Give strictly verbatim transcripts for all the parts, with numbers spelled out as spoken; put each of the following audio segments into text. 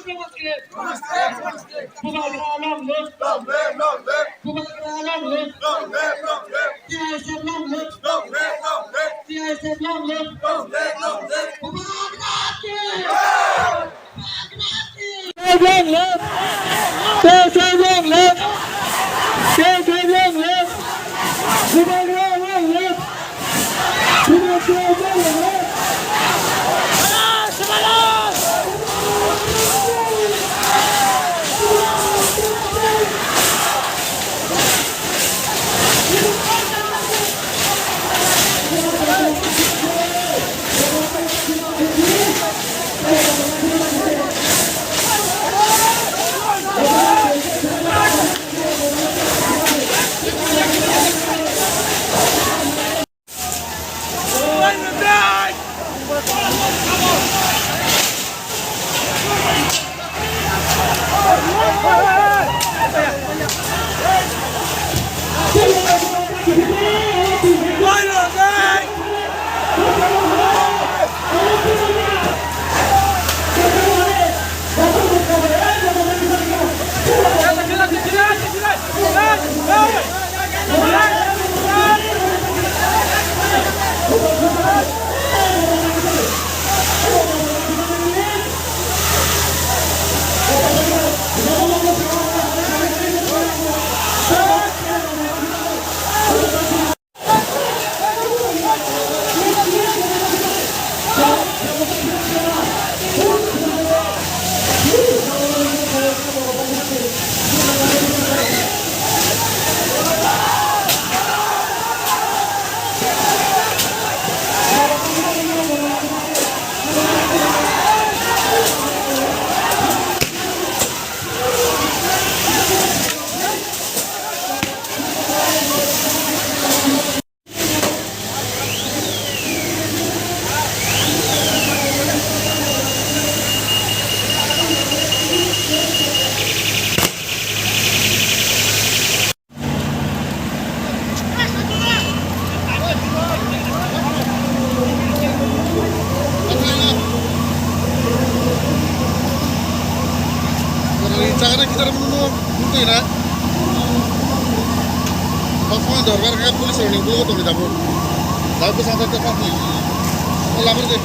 Bubagra long live! Bubagra long live! T I S F long live! T I S F long live! Bubagra ki! Bubagra ki! Long live! T I S F long live! T I S F long live! Bubagra long live! Chakra kita mana nunggu ya? Kau phone dorbar kayak polis orang nunggu tuh kita bu. Tapi sampai ke pagi. Lamar deh.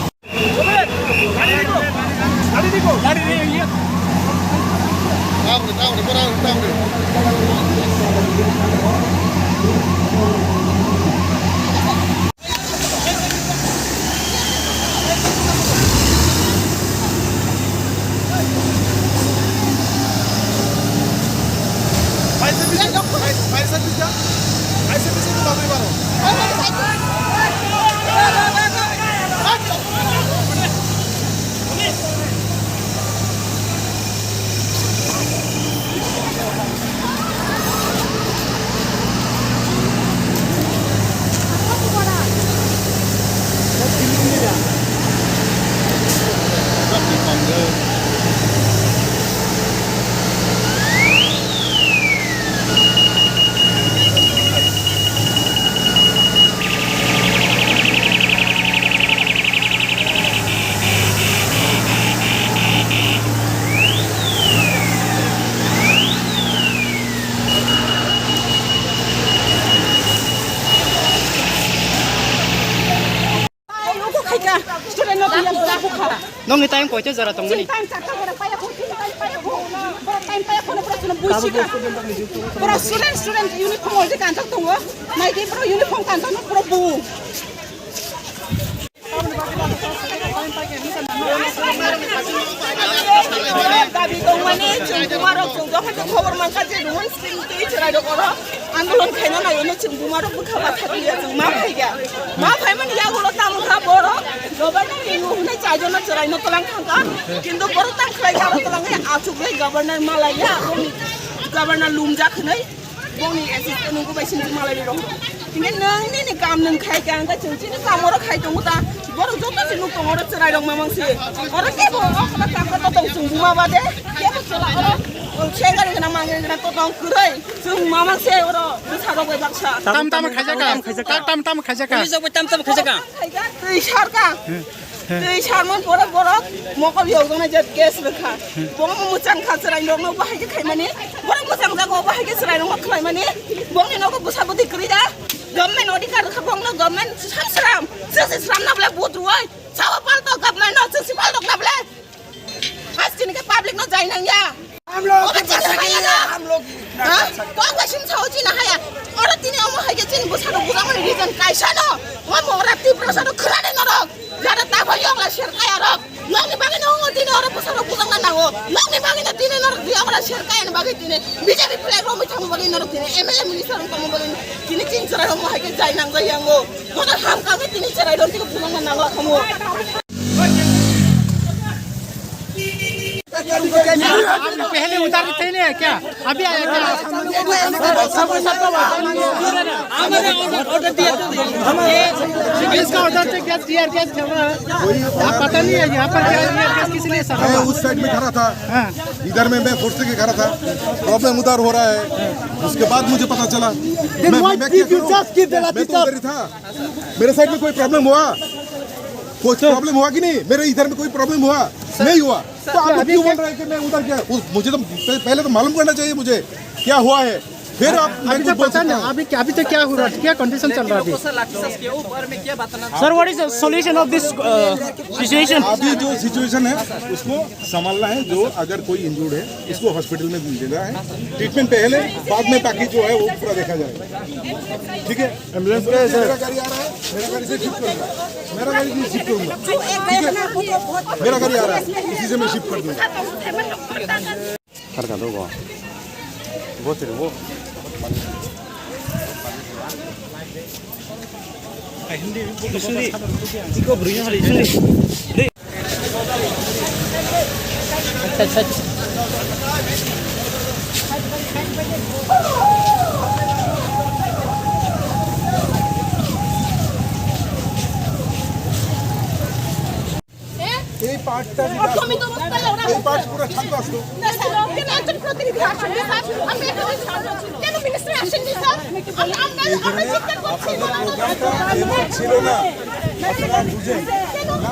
Nokni time koito jora tongmani? Time charta hora paya ko, time paya ko, pura time paya ko, pura suna buisika. Pura student, student uniform oi kanjak tongo. Naidi pura uniform kanjakno pura bu. Dabi tongmani, chwng bumarok chwng jokhon khobor mankha je, Twi chwrai rok oro andolon khaina nai, ono chwng buma rok bwkha batha khe chwng ma phai ya. Ma phai mani yagulo tamo kha borok governor ni hinwi chaijo no chwrai no twlang thang kha. Kintu borok tang khlai kha, aro twlang ya achuk le governor malai ya, boni governor lumjak hinwi boni assistant nungku bai sini malai rok. Hingke nang nini kam nang khai kha, hingke chwng chini kam oro khai tongo ta. Borok joto se nuk tongo oro chwrai rok mamang se. Oro kebo o khna kam to tong chwng buma bade. Kebo chwla oro. O sengari gana mangri gana to tong kwrwi. Chwng mamang se oro bwsa rok bai baksa. Tam tam khaijak ka? Tam tam khaijak ka? Police rok bai tam tam khaijak ka? Khaijak twi sar ka. Twi sarmon pore borok mokol yokjaknai je case rwkha. Bomo mwchang kha chwrairokno bahai khe khaimani. Borok mwchang jago bahai khe chwrairokno khlaimani. Bongni nogo bwsa bwtwi kwrwi da. Government odhikar rwkha bongno government sam sram. Chwng se sram na bwle vote rwoi. Sawa palto government no chwng se paltok na bwle. Has chini khe public no jai nang ya. हम लोग की फंसा गई है, हम लोग की Ha? Kok bai sim sao chini haya. Oro tini omo hai khe chini bwsano bujangmani reason kaisa no. Omo ora Tiprasa no khwrani norok. Jara ta bai yongla ser kaya rok. Nokni bagwi no omo tini oro bwsano bujangna nango. Nokni bagwi no tini norok di ora ser kaya ni bagwi tini B J P flag romwi thangma bagwi norok tini M L A minister wng tongma bagwi tini chini chwrai omo hai khe jai nang jai yango. Mono ham kagwi tini chwrai rok tini bujangna nangla khamu. पहले उधर थे नहीं है क्या? अभी आया क्या? सबको सबको ये इसका उधर से गैस, टीयर गैस चल रहा है। आप पता नहीं है यहाँ पर क्या टीयर गैस किस लिए चल रहा है? मैं उस साइड में खड़ा था। हाँ। इधर में मैं फोर्स लेके खड़ा था। प्रॉब्लम उधर हो रहा है, उसके बाद मुझे पता चला। Then मैं, why मैं did क्या you करूँ? Just give the मैं तो उधर ही था। मेरे साइड में कोई प्रॉब्लम हुआ? कोई प्रॉब्लम हुआ कि नहीं? मेरे इधर में कोई प्रॉब्लम हुआ? नहीं हुआ। तो आप लोग क्यों बोल रहे हैं कि मैं उधर गया? उस, मुझे तो पह-, पहले तो मालूम करना चाहिए मुझे क्या हुआ है, फिर आप मैं अभी कुछ तो बोल पता सकता नहीं, हूँ। अभी क्या, अभी तो क्या हो रहा है, क्या कंडीशन चल रहा है अभी? Sir, what is the solution of this, uh, situation? अभी जो सिचुएशन है उसको संभालना है। जो अगर कोई इंजर्ड है उसको हॉस्पिटल में देना है, ट्रीटमेंट पहले, बाद में बाकी जो है वो पूरा देखा जाएगा। ठीक है, एम्बुलेंस का है, सर? मेरा गाड़ी आ रहा है, मेरा गाड़ी से शिफ्ट करूंगा, मेरा गाड़ी से शिफ्ट करूंगा। ठीक है, मेरा गाड़ी आ रहा है, इसी से मैं शिफ्ट कर दूंगा। Harga dogo. Bo sir, bo. Hindi, hindi, hindi. Iko beri hari hindi. Acha, acha, acha. এই পার্টটা যদি আসতো, এই পার্ট পুরো শান্ত আসতো। কেন মিনিস্টার আসেননি, স্যার? আমরা, আমরা চিৎকার করছি। প্রোগ্রামটা এমন ছিল না, আপনারা বুঝেন। না,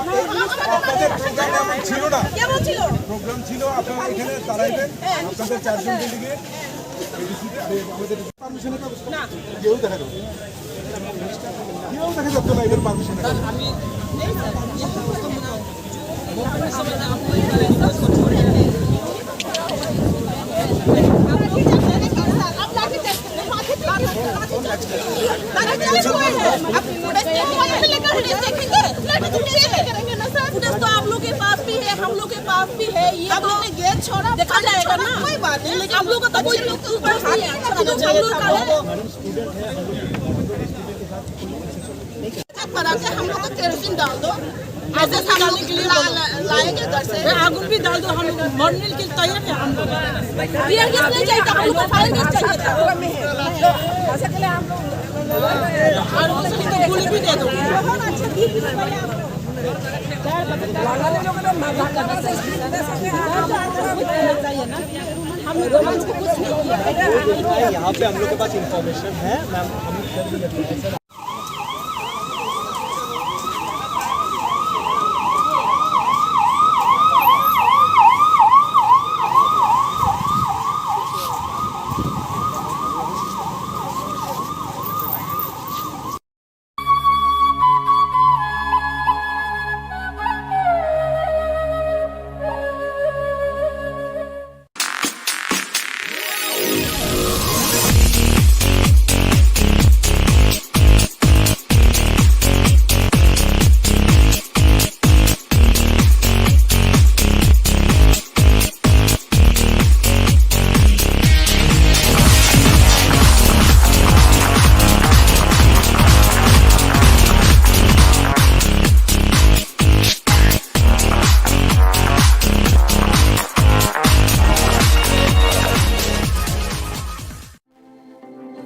আপনাদের প্রোগ্রাম এমন ছিল না। কেমন ছিল? প্রোগ্রাম ছিল আপনারা এখানে দাঁড়াইবেন, আপনাদের চারজন ডেলিগেট। পারমিশনের ব্যবস্থা? না। কেউ দেখা যাবে না। কেউ দেখা যাচ্ছে না এদের পারমিশনের ব্যবস্থা। फुटेज तो आप लोग के पास भी है, हम लोग के पास भी है। ये आप लोग ने गैस छोड़ा, देखा जाएगा ना। कोई बात नहीं, लेकिन आप लोग का तो कोई ऊपर हाथ नहीं है, हम लोग का है। छत पर आके हम लोग को केरोसिन डाल दो, ऐसे हम लोग ला-, ला-, लाएंगे घर से। आगुन भी डाल दो, हम लोग मरने के लिए तैयार है हम लोग। टीयर गैस नहीं चाहिए था, हम लोग को फायर गैस चाहिए था। और उसकी तो गोली भी दे दो। हम लोग को कुछ नहीं किया। यहाँ पे हम लोग के पास इंफॉर्मेशन है, मैम, हम लोग कर भी लेते हैं।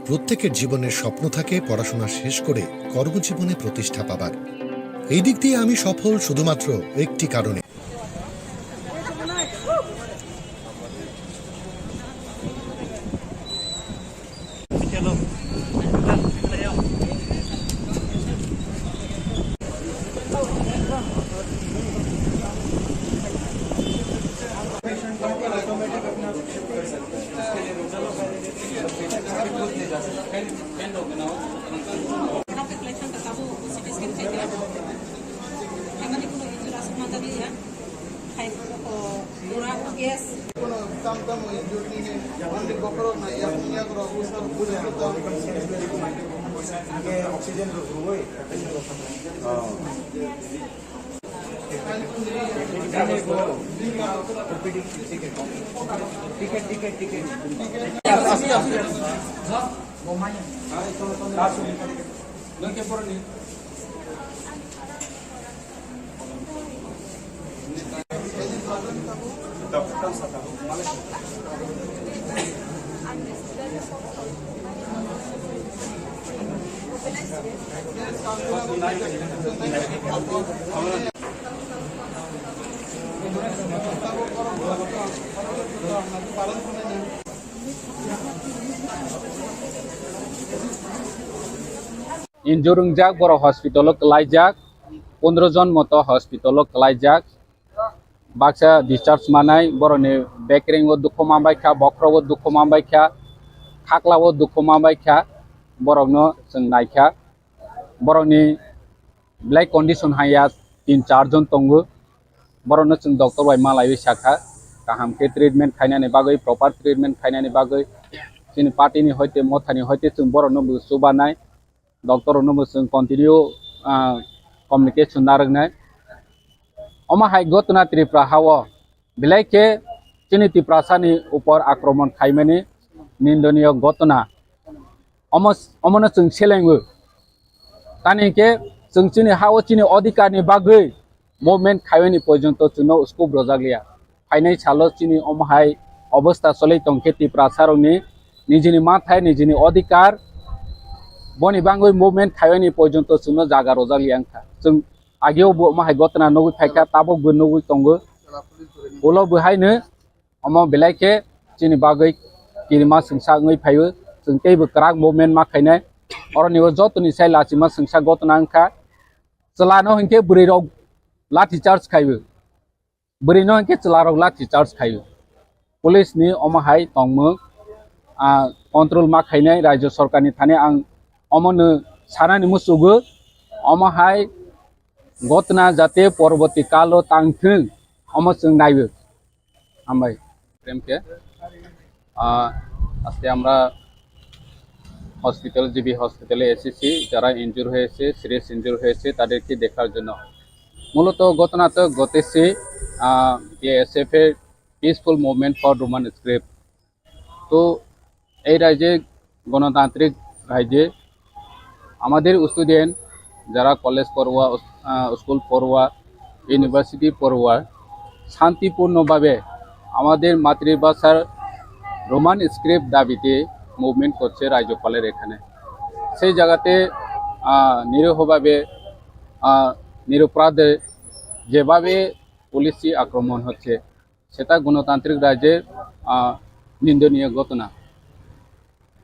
প্রত্যেকের জীবনের স্বপ্ন থাকে পড়াশোনা শেষ করে কর্মজীবনে প্রতিষ্ঠা পাবার। এই দিক দিয়ে আমি সফল শুধুমাত্র একটি কারণে। Family kuno injure aswk manjak liya. Hai, o, pura case. Kuno tam tam injure ni, only bokhorok na, yak, yak rok, usar, usar, usar. Oxygen rw. Injure wngjak borok hospital o kwlaijak, pondro jon moto hospital o kwlaijak. Baksa discharge manai, borokni bekereng o dukhu manbai kha, bokhorok o dukhu manbai kha, khakla o dukhu manbai kha, borokno chwng naikha. Borokni belai condition haiya tin char jon tongo. Borokno chwng doctor bai malaiwi sakha, kaham khe treatment khainani bagwi, proper treatment khainani bagwi. Chini party ni hoite, motha ni hoite chwng borokno bo chubanai. Doctor rokno bo chwng continue, ah, communication narwknai. Omo hai gotna Tripura hao belai khe chini Tiprasani upor akromon khaimani nindoniyo gotna. Omo, omono chwng selengo. Tani khe chwng chini hao chini odhikarni bagwi movement khaiwini porjonto chwngno scope rwjakliya. Phainai salo chini omo hai obostha choli tongkhe Tiprasarokni nijini mathai, nijini odhikar, boni bagwi movement khaiwini porjonto chwngno jaga rwjakliya wngkha. Chwng ageo bo omo hai gotna nugwi phaikha, tabukbo nugwi tongo. Ulo bo haino omo belai khe chini bagwi kirima swngsa wngwi phaio. Chwng teibo kwrak movement ma khainai. Oroni o jotoni sai lachima swngsa gotna wngkha. Chwlano hinkhe bwrwirok lathi charge khaiwi. Bwrwino hinkhe chwlarok lathi charge khaio. Police ni omo hai tongmung, ah, control ma khainai rajyo sarkar ni thani ang omono sanani muchugo. Omo hai gotna jate porborti kalo tangthwng, omo chwng naiwi. Hambai. প্রেমকে। আহ, আজকে আমরা hospital, GB হসপিটালে এসেছি, যারা ইনজুর হয়েছে, serious injury হয়েছে, তাদেরকে দেখার জন্য। মূলত ঘটনা তো ঘটেছে, আহ, বিএসএফ এর peaceful movement for Roman script. তো এই রাজ্যে, গণতান্ত্রিক রাজ্যে আমাদের স্টুডেন্ট যারা কলেজ পড়ুয়া, আহ, স্কুল পড়ুয়া, ইউনিভার্সিটি পড়ুয়া শান্তিপূর্ণভাবে আমাদের মাতৃভাষার রোমান স্ক্রিপ্ট দাবিতে মুভমেন্ট করছে রাজ্যপালের এখানে। সেই জায়গাতে, আহ, নিরীহভাবে, আহ, নিরপরাধে যেভাবে পুলিশি আক্রমণ হচ্ছে, সেটা গণতান্ত্রিক রাজ্যের, আহ, নিন্দনীয় ঘটনা।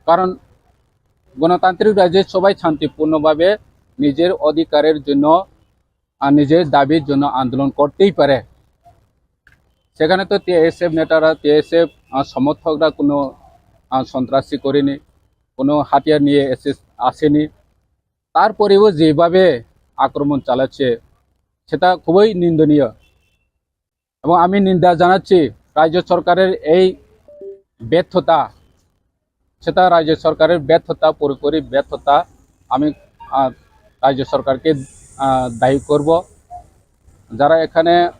কারণ গণতান্ত্রিক রাজ্যে সবাই শান্তিপূর্ণভাবে নিজের অধিকারের জন্য আর নিজের দাবির জন্য আন্দোলন করতেই পারে। সেখানে তো টিএসএফ নেতারা, টিএসএফ, আহ, সমর্থকরা কোনো, আহ, সন্ত্রাসী করেনি, কোনো হাতিয়ার নিয়ে এসে, আসেনি। তারপরেও যেভাবে আক্রমণ চালাচ্ছে, সেটা খুবই নিন্দনীয়। এবং আমি নিন্দা জানাচ্ছি রাজ্য সরকারের এই ব্যর্থতা, সেটা রাজ্য সরকারের ব্যর্থতা, পুরোপুরি ব্যর্থতা। আমি, আহ, রাজ্য সরকারকে, আহ, দায়ী করব। যারা এখানে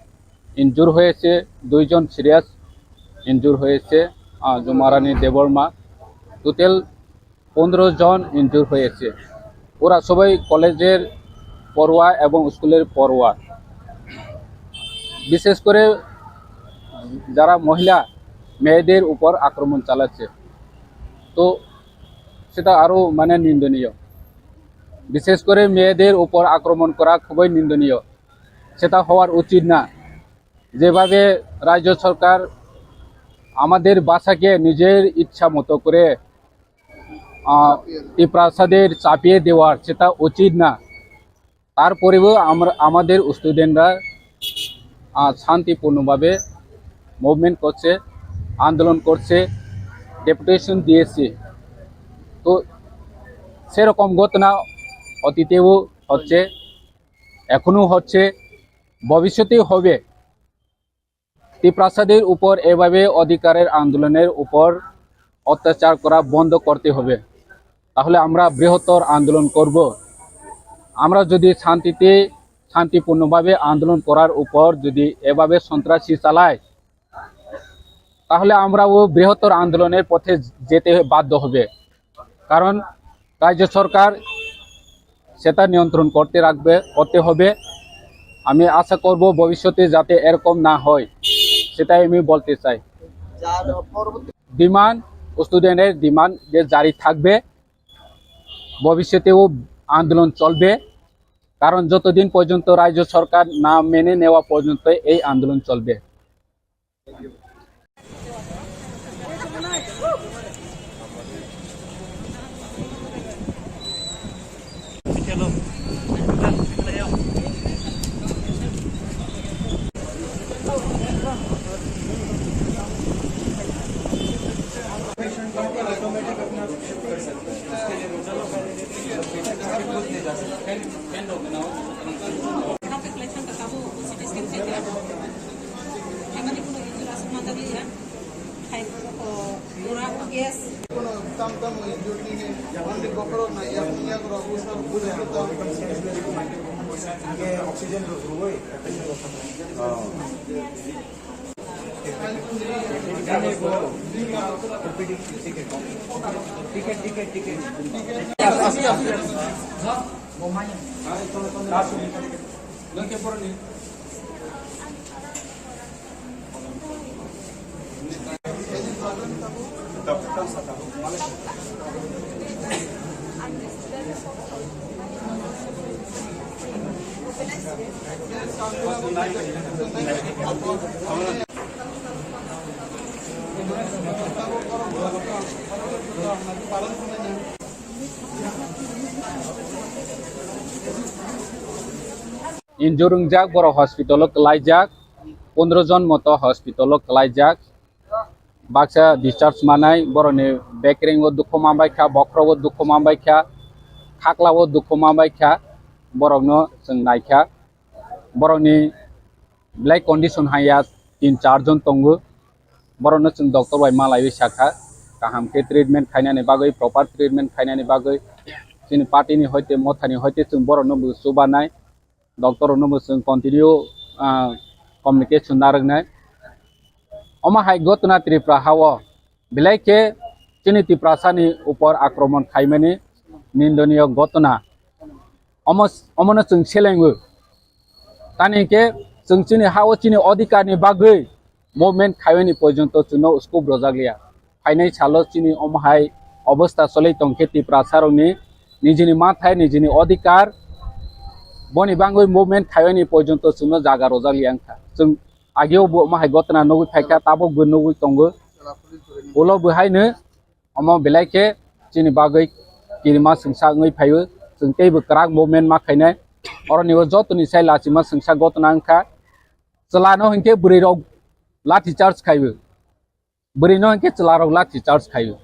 ইনজুর হয়েছে, দুইজন সিরিয়াস ইনজুর হয়েছে, আহ, জুমারানী দেববর্মা। টোটাল পনেরো জন ইনজুর হয়েছে। ওরা সবাই কলেজের পড়ুয়া এবং স্কুলের পড়ুয়া। বিশেষ করে যারা মহিলা, মেয়েদের উপর আক্রমণ চালাচ্ছে, তো সেটা আরও, মানে, নিন্দনীয়। বিশেষ করে মেয়েদের উপর আক্রমণ করা খুবই নিন্দনীয়। সেটা হওয়ার উচিত না। যেভাবে রাজ্য সরকার আমাদের ভাষাকে নিজের ইচ্ছা মতো করে, আহ, টিপ্রাসাদের চাপিয়ে দেওয়ার, সেটা উচিত না। তারপরেও আমরা, আমাদের স্টুডেন্টরা, আহ, শান্তিপূর্ণভাবে মুভমেন্ট করছে, আন্দোলন করছে, ডেপুটেশন দিয়েছে। তো সেরকম ঘটনা অতীতেও হচ্ছে, এখনো হচ্ছে, ভবিষ্যতে হবে। তিপ্রাসাদের উপর এভাবে অধিকারের আন্দোলনের উপর অত্যাচার করা বন্ধ করতে হবে, তাহলে আমরা বৃহত্তর আন্দোলন করব। আমরা যদি শান্তিতে, শান্তিপূর্ণভাবে আন্দোলন করার উপর যদি এভাবে সন্ত্রাসী চালায়, তাহলে আমরাও বৃহত্তর আন্দোলনের পথে যেতে বাধ্য হবে। কারণ রাজ্য সরকার সেটা নিয়ন্ত্রণ করতে রাখবে, করতে হবে। আমি আশা করব ভবিষ্যতে যাতে এরকম না হয়, সেটাই আমি বলতে চাই। ডিমান্ড, স্টুডেন্টের ডিমান্ড যে জারি থাকবে, ভবিষ্যতেও আন্দোলন চলবে। কারণ যতদিন পর্যন্ত রাজ্য সরকার না মেনে নেওয়া পর্যন্ত এই আন্দোলন চলবে। Injure wngjak, borok hospital o kwlaijak, pondro jon moto hospital o kwlaijak, baksa discharge manai, borokni bekereng o dukhu manbaikha, bokhorok o dukhu manbaikha, khakla o dukhu manbaikha, borokno chwng naikha, borokni belai condition haiya tin char jon tongo, borokno chwng doctor bai malaiwi sakha, kaham khe treatment khainani bagwi, proper treatment khainani bagwi, chini party ni hoite, mothani hoite chwng borokno bo chubanai. Doctor rokno bo chwng continue, ah, communication narwknai. Omo hai gotona Tripura hao belai khe chini Tiprasani upor akromon khaimani nindoniyo gotona. Omo, omono chwng selengo. Tani khe chwng chini hao chini odhikarni bagwi movement khaiwini porjonto chwngno scope rwjakliya. Phainai salo chini omo hai obostha choli tongkhe Tiprasarokni nijini manthai, nijini odhikar, boni bagwi movement khaiwini porjonto chwngno jaga rwjakliya wngkha. Chwng ageo bo omo hai gotna nugwi phaikha, tabukbo nugwi tongo. Ulo bo haino omo belai khe chini bagwi kirima swngsa wngwi phaio. Chwng teibo kwrak movement ma khainai. Oroni o jotoni sai lachima swngsa gotna wngkha. Chwlano hinkhe bwrwirok lathi charge khaio. Bwrwino hinkhe chwlarok lathi charge khaio.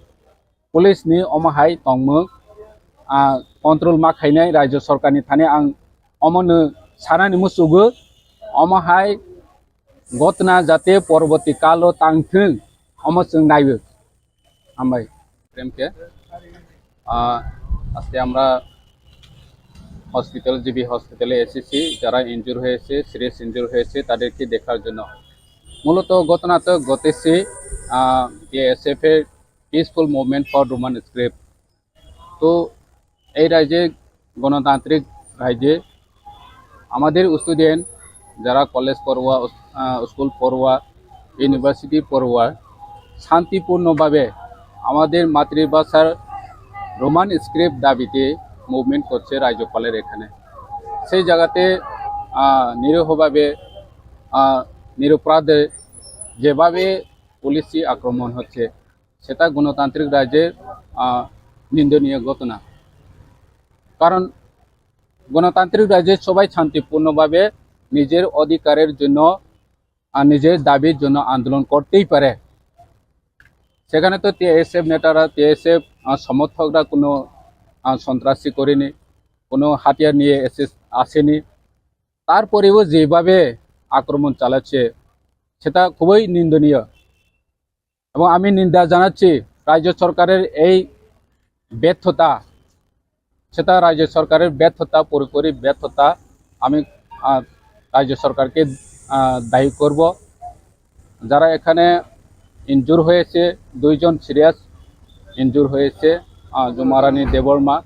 Police ni omo hai tongmung, ah, control ma khainai rajyo sarkarni thani ang omono sanani muchugo, omo hai gotna jate porborti kalo tangthwng, omo chwng naiwi. Hambai. প্রেমকে। আহ, আজকে আমরা hospital, GB হসপিটালে এসেছি, যারা ইনজুর হয়েছে, serious injury হয়েছে, তাদেরকে দেখার জন্য। মূলত ঘটনা তো ঘটেছে, আহ, বিএসএফ এর peaceful movement for Roman script. তো এই রাজ্যে গণতান্ত্রিক রাজ্যে আমাদের স্টুডেন্ট যারা কলেজ পড়ুয়া, আহ, স্কুল পড়ুয়া, ইউনিভার্সিটি পড়ুয়া শান্তিপূর্ণভাবে আমাদের মাতৃভাষার রোমান স্ক্রিপ্ট দাবিতে মুভমেন্ট করছে রাজ্যপালের এখানে। সেই জায়গাতে, আহ, নিরীহভাবে, আহ, নিরপরাধে যেভাবে পুলিশি আক্রমণ হচ্ছে, সেটা গণতান্ত্রিক রাজ্যের, আহ, নিন্দনীয় ঘটনা। কারণ গণতান্ত্রিক রাজ্যে সবাই শান্তিপূর্ণভাবে নিজের অধিকারের জন্য, আহ, নিজের দাবির জন্য আন্দোলন করতেই পারে। সেখানে তো টিএসএফ নেতারা, টিএসএফ, আহ, সমর্থকরা কোনো, আহ, সন্ত্রাসী করেনি, কোনো হাতিয়ার নিয়ে এসে, আসেনি। তারপরেও যেভাবে আক্রমণ চালাচ্ছে, সেটা খুবই নিন্দনীয়। এবং আমি নিন্দা জানাচ্ছি রাজ্য সরকারের এই ব্যর্থতা, সেটা রাজ্য সরকারের ব্যর্থতা, পুরোপুরি ব্যর্থতা। আমি, আহ, রাজ্য সরকারকে, আহ, দায়ী করব। যারা এখানে ইনজুর হয়েছে, দুইজন সিরিয়াস ইনজুর হয়েছে, আহ, জুমারানী দেববর্মা।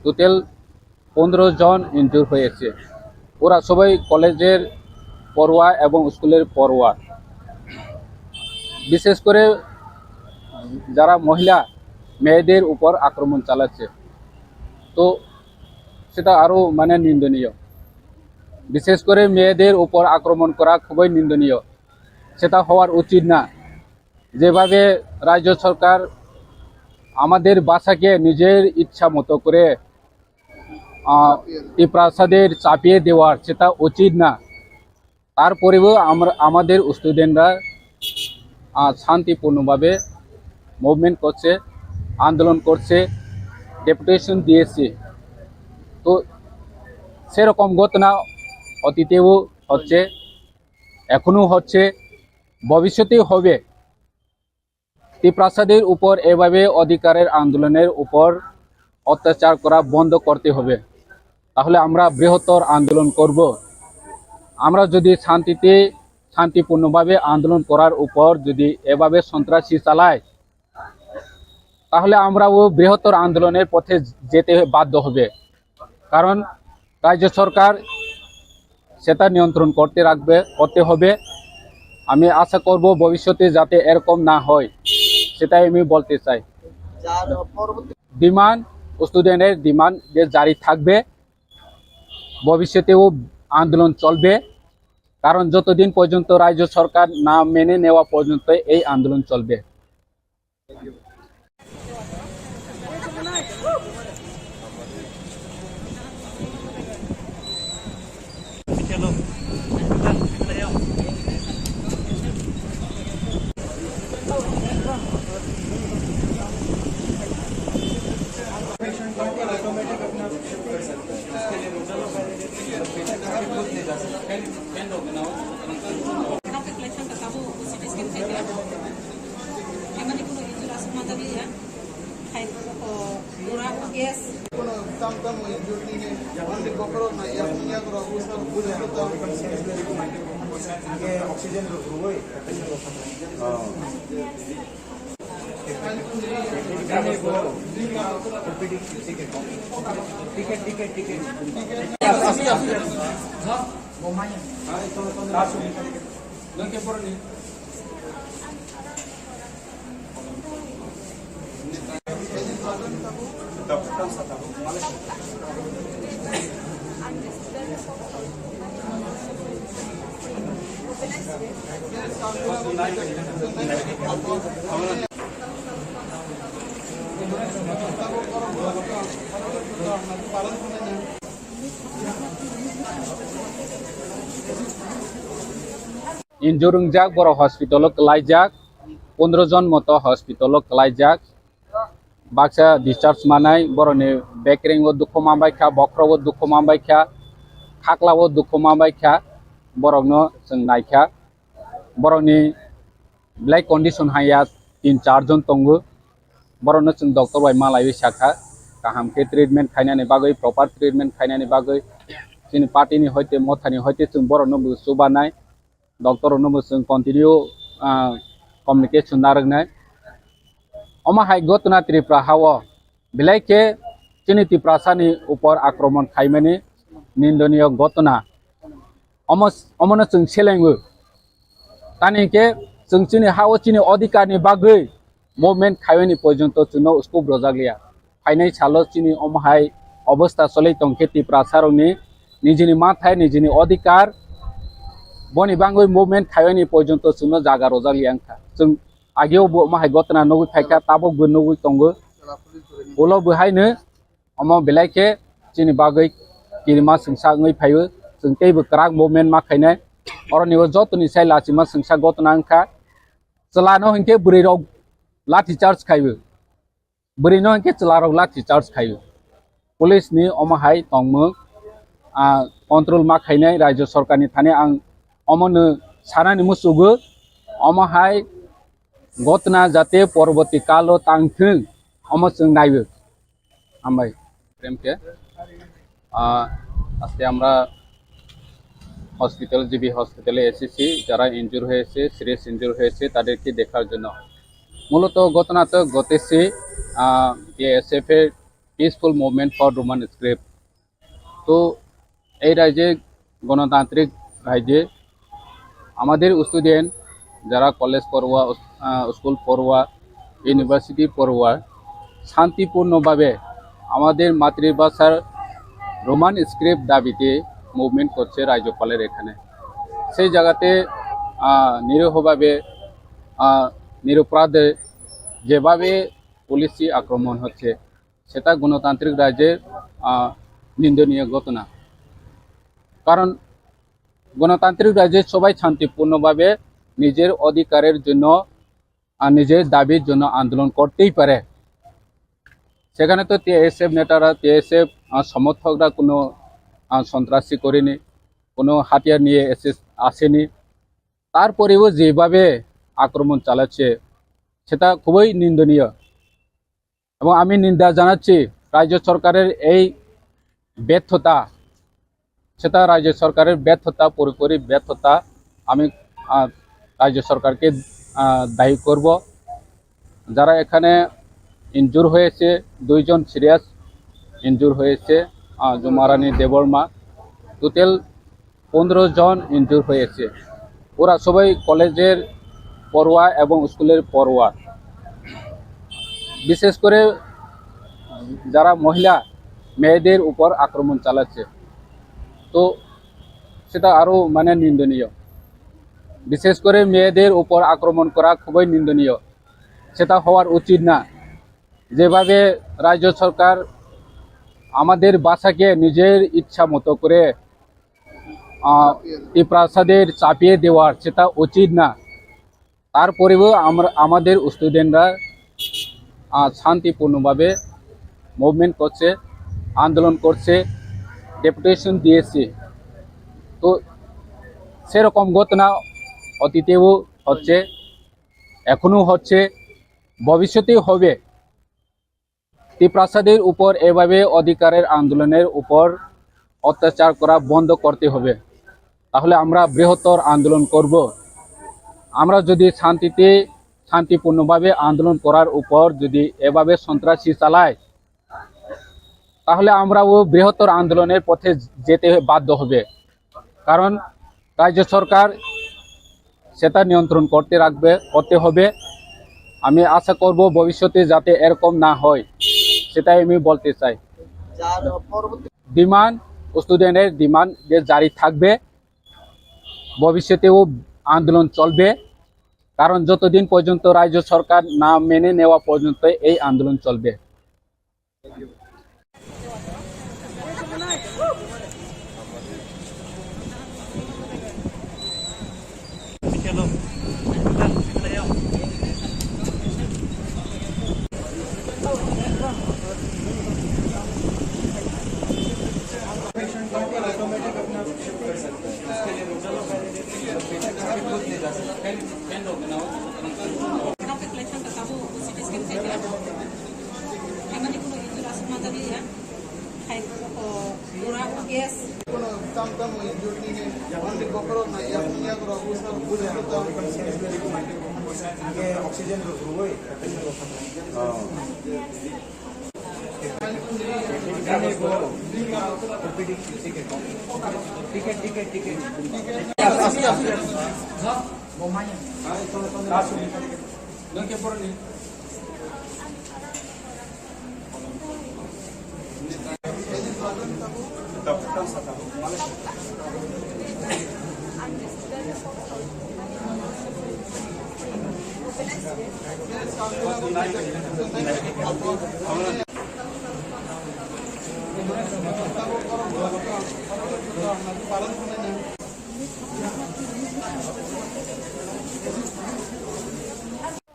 টোটাল পনেরো জন ইনজুর হয়েছে। ওরা সবাই কলেজের পড়ুয়া এবং স্কুলের পড়ুয়া। বিশেষ করে যারা মহিলা, মেয়েদের উপর আক্রমণ চালাচ্ছে, তো সেটা আরও, মানে, নিন্দনীয়। বিশেষ করে মেয়েদের উপর আক্রমণ করা খুবই নিন্দনীয়, সেটা হওয়ার উচিত না। যেভাবে রাজ্য সরকার আমাদের ভাষাকে নিজের ইচ্ছা মতো করে, আহ, ত্রিপ্রাসাদের চাপিয়ে দেওয়ার, সেটা উচিত না। তারপরেও আমরা, আমাদের স্টুডেন্টরা, আহ, শান্তিপূর্ণভাবে মুভমেন্ট করছে, আন্দোলন করছে, ডেপুটেশন দিয়েছে। তো সেরকম ঘটনা অতীতেও হচ্ছে, এখনও হচ্ছে, ভবিষ্যতেও হবে। ত্রিপ্রাসাদের উপর এভাবে অধিকারের আন্দোলনের উপর অত্যাচার করা বন্ধ করতে হবে। তাহলে আমরা বৃহত্তর আন্দোলন করব। আমরা যদি শান্তিতে, শান্তিপূর্ণভাবে আন্দোলন করার উপর যদি এভাবে সন্ত্রাসী চালায়, তাহলে আমরাও বৃহত্তর আন্দোলনের পথে যেতে বাধ্য হবে। কারণ রাজ্য সরকার সেটা নিয়ন্ত্রণ করতে রাখবে, করতে হবে। আমি আশা করব ভবিষ্যতে যাতে এরকম না হয়, সেটাই আমি বলতে চাই। ডিমান্ড, স্টুডেন্টের ডিমান্ড যে জারি থাকবে, ভবিষ্যতেও আন্দোলন চলবে। কারণ যতদিন পর্যন্ত রাজ্য সরকার না মেনে নেওয়া পর্যন্ত এই আন্দোলন চলবে। Family kuno injure aswk manjak liya. Hai, o, pura gas. Kuno tam tam injure ni, only bokhorok na, yak yak rok, usal, usal, usal. Oxygen rok rwui. Ticket, ticket, ticket. Injure wngjak, borok hospital o kwlaijak, pondro jon moto hospital o kwlaijak, baksa discharge manai, borokni bekereng o dukhu manbaikha, bokhorok o dukhu manbaikha, khakla o dukhu manbaikha, borokno chwng naikha, borokni belai condition haiya tin char jon tongo. Borokno chwng doctor bai malaiwi sakha, kaham khe treatment khainani bagwi, proper treatment khainani bagwi. Chini party ni hoite, mothani hoite chwng borokno bo chubanai, doctor rokno bo chwng continue, ah, communication narwknai. Omo hai gotna Tripura hao belai khe chini Tiprasani upor akromon khaimani nindoniyo gotna. Omo, omono chwng selengo. Tani hwnkhe chwng chini ha-o chini odhikar ni bagwi movement khaiwi ni porjonto chwngno scope rwjak liya. Phainai salo chini omo hai obostha choli tongkhe Tiprasa rokni nijini mathai, nijini odhikar, boni bagwi movement khaiwi ni porjonto chwngno jaga rwjak liya wngkha. Chwng ageo bo omo hai gotna nugwi phaikha, tabuk bo nugwi tongo. Ulo bo haino omo belai khe chini bagwi kirima swngsa wngwi phaio, chwng teibo kwrak movement ma khainai. Oroni o jotoni sai lachima swngsa gotna wngkha, chwla no hinkhe bwrwi rok lathi charge khaio, bwrwi no hinkhe chwla rok lathi charge khaio. Police ni omo hai tongmung, ah, control ma khainai rajyo sorkarni thani ang omono sanani muchugo, omo hai gotna jate porborti kalo tangthwng, omo chwng naiwi. Hambai, প্রেমকে। আহ, আজকে আমরা hospital, GB হসপিটালে এসেছি, যারা ইনজুর হয়েছে, serious injury হয়েছে, তাদেরকে দেখার জন্য। মূলত ঘটনা তো ঘটেছে, আহ, বিএসএফ এর peaceful movement for Roman script. তো এই রাজ্যে, গণতান্ত্রিক রাজ্যে আমাদের স্টুডেন্ট যারা কলেজ পড়ুয়া, আহ, স্কুল পড়ুয়া, ইউনিভার্সিটি পড়ুয়া শান্তিপূর্ণভাবে আমাদের মাতৃভাষার রোমান স্ক্রিপ্ট দাবিতে মুভমেন্ট করছে রাজ্যপালের এখানে। সেই জায়গাতে, আহ, নিরীহভাবে, আহ, নিরপরাধে যেভাবে পুলিশি আক্রমণ হচ্ছে, সেটা গণতান্ত্রিক রাজ্যের, আহ, নিন্দনীয় ঘটনা। কারণ গণতান্ত্রিক রাজ্যে সবাই শান্তিপূর্ণভাবে নিজের অধিকারের জন্য আর নিজের দাবির জন্য আন্দোলন করতেই পারে। সেখানে তো টিএসএফ নেতারা, টিএসএফ, আহ, সমর্থকরা কোনো, আহ, সন্ত্রাসী করেনি, কোনো হাতিয়ার নিয়ে এসে, আসেনি। তারপরেও যেভাবে আক্রমণ চালাচ্ছে, সেটা খুবই নিন্দনীয়। এবং আমি নিন্দা জানাচ্ছি রাজ্য সরকারের এই ব্যর্থতা, সেটা রাজ্য সরকারের ব্যর্থতা, পুরোপুরি ব্যর্থতা। আমি, আহ, রাজ্য সরকারকে, আহ, দায়ী করব। যারা এখানে ইনজুর হয়েছে, দুইজন সিরিয়াস ইনজুর হয়েছে, আহ, জুমারানী দেববর্মা, টোটাল পনেরো জন ইনজুর হয়েছে। ওরা সবাই কলেজের পড়ুয়া এবং স্কুলের পড়ুয়া। বিশেষ করে যারা মহিলা, মেয়েদের উপর আক্রমণ চালাচ্ছে, তো সেটা আরও, মানে, নিন্দনীয়। বিশেষ করে মেয়েদের উপর আক্রমণ করা খুবই নিন্দনীয়, সেটা হওয়ার উচিত না। যেভাবে রাজ্য সরকার আমাদের ভাষাকে নিজের ইচ্ছা মতো করে, আহ, ত্রিপ্রাসাদের চাপিয়ে দেওয়ার, সেটা উচিত না। তারপরেও আমরা, আমাদের স্টুডেন্টরা, আহ, শান্তিপূর্ণভাবে মুভমেন্ট করছে, আন্দোলন করছে, ডেপুটেশন দিয়েছে। তো সেরকম ঘটনা অতীতেও হচ্ছে, এখনও হচ্ছে, ভবিষ্যতেও হবে। ত্রিপ্রাসাদের উপর এভাবে অধিকারের আন্দোলনের উপর অত্যাচার করা বন্ধ করতে হবে, তাহলে আমরা বৃহত্তর আন্দোলন করব। আমরা যদি শান্তিতে, শান্তিপূর্ণভাবে আন্দোলন করার উপর যদি এভাবে সন্ত্রাসী চালায়, তাহলে আমরাও বৃহত্তর আন্দোলনের পথে যেতে বাধ্য হবে। কারণ রাজ্য সরকার সেটা নিয়ন্ত্রণ করতে রাখবে, করতে হবে। আমি আশা করব ভবিষ্যতে যাতে এরকম না হয়, সেটাই আমি বলতে চাই। ডিমান্ড, স্টুডেন্টের ডিমান্ড যে জারি থাকবে, ভবিষ্যতেও আন্দোলন চলবে। কারণ যতদিন পর্যন্ত রাজ্য সরকার না মেনে নেওয়া পর্যন্ত এই আন্দোলন চলবে।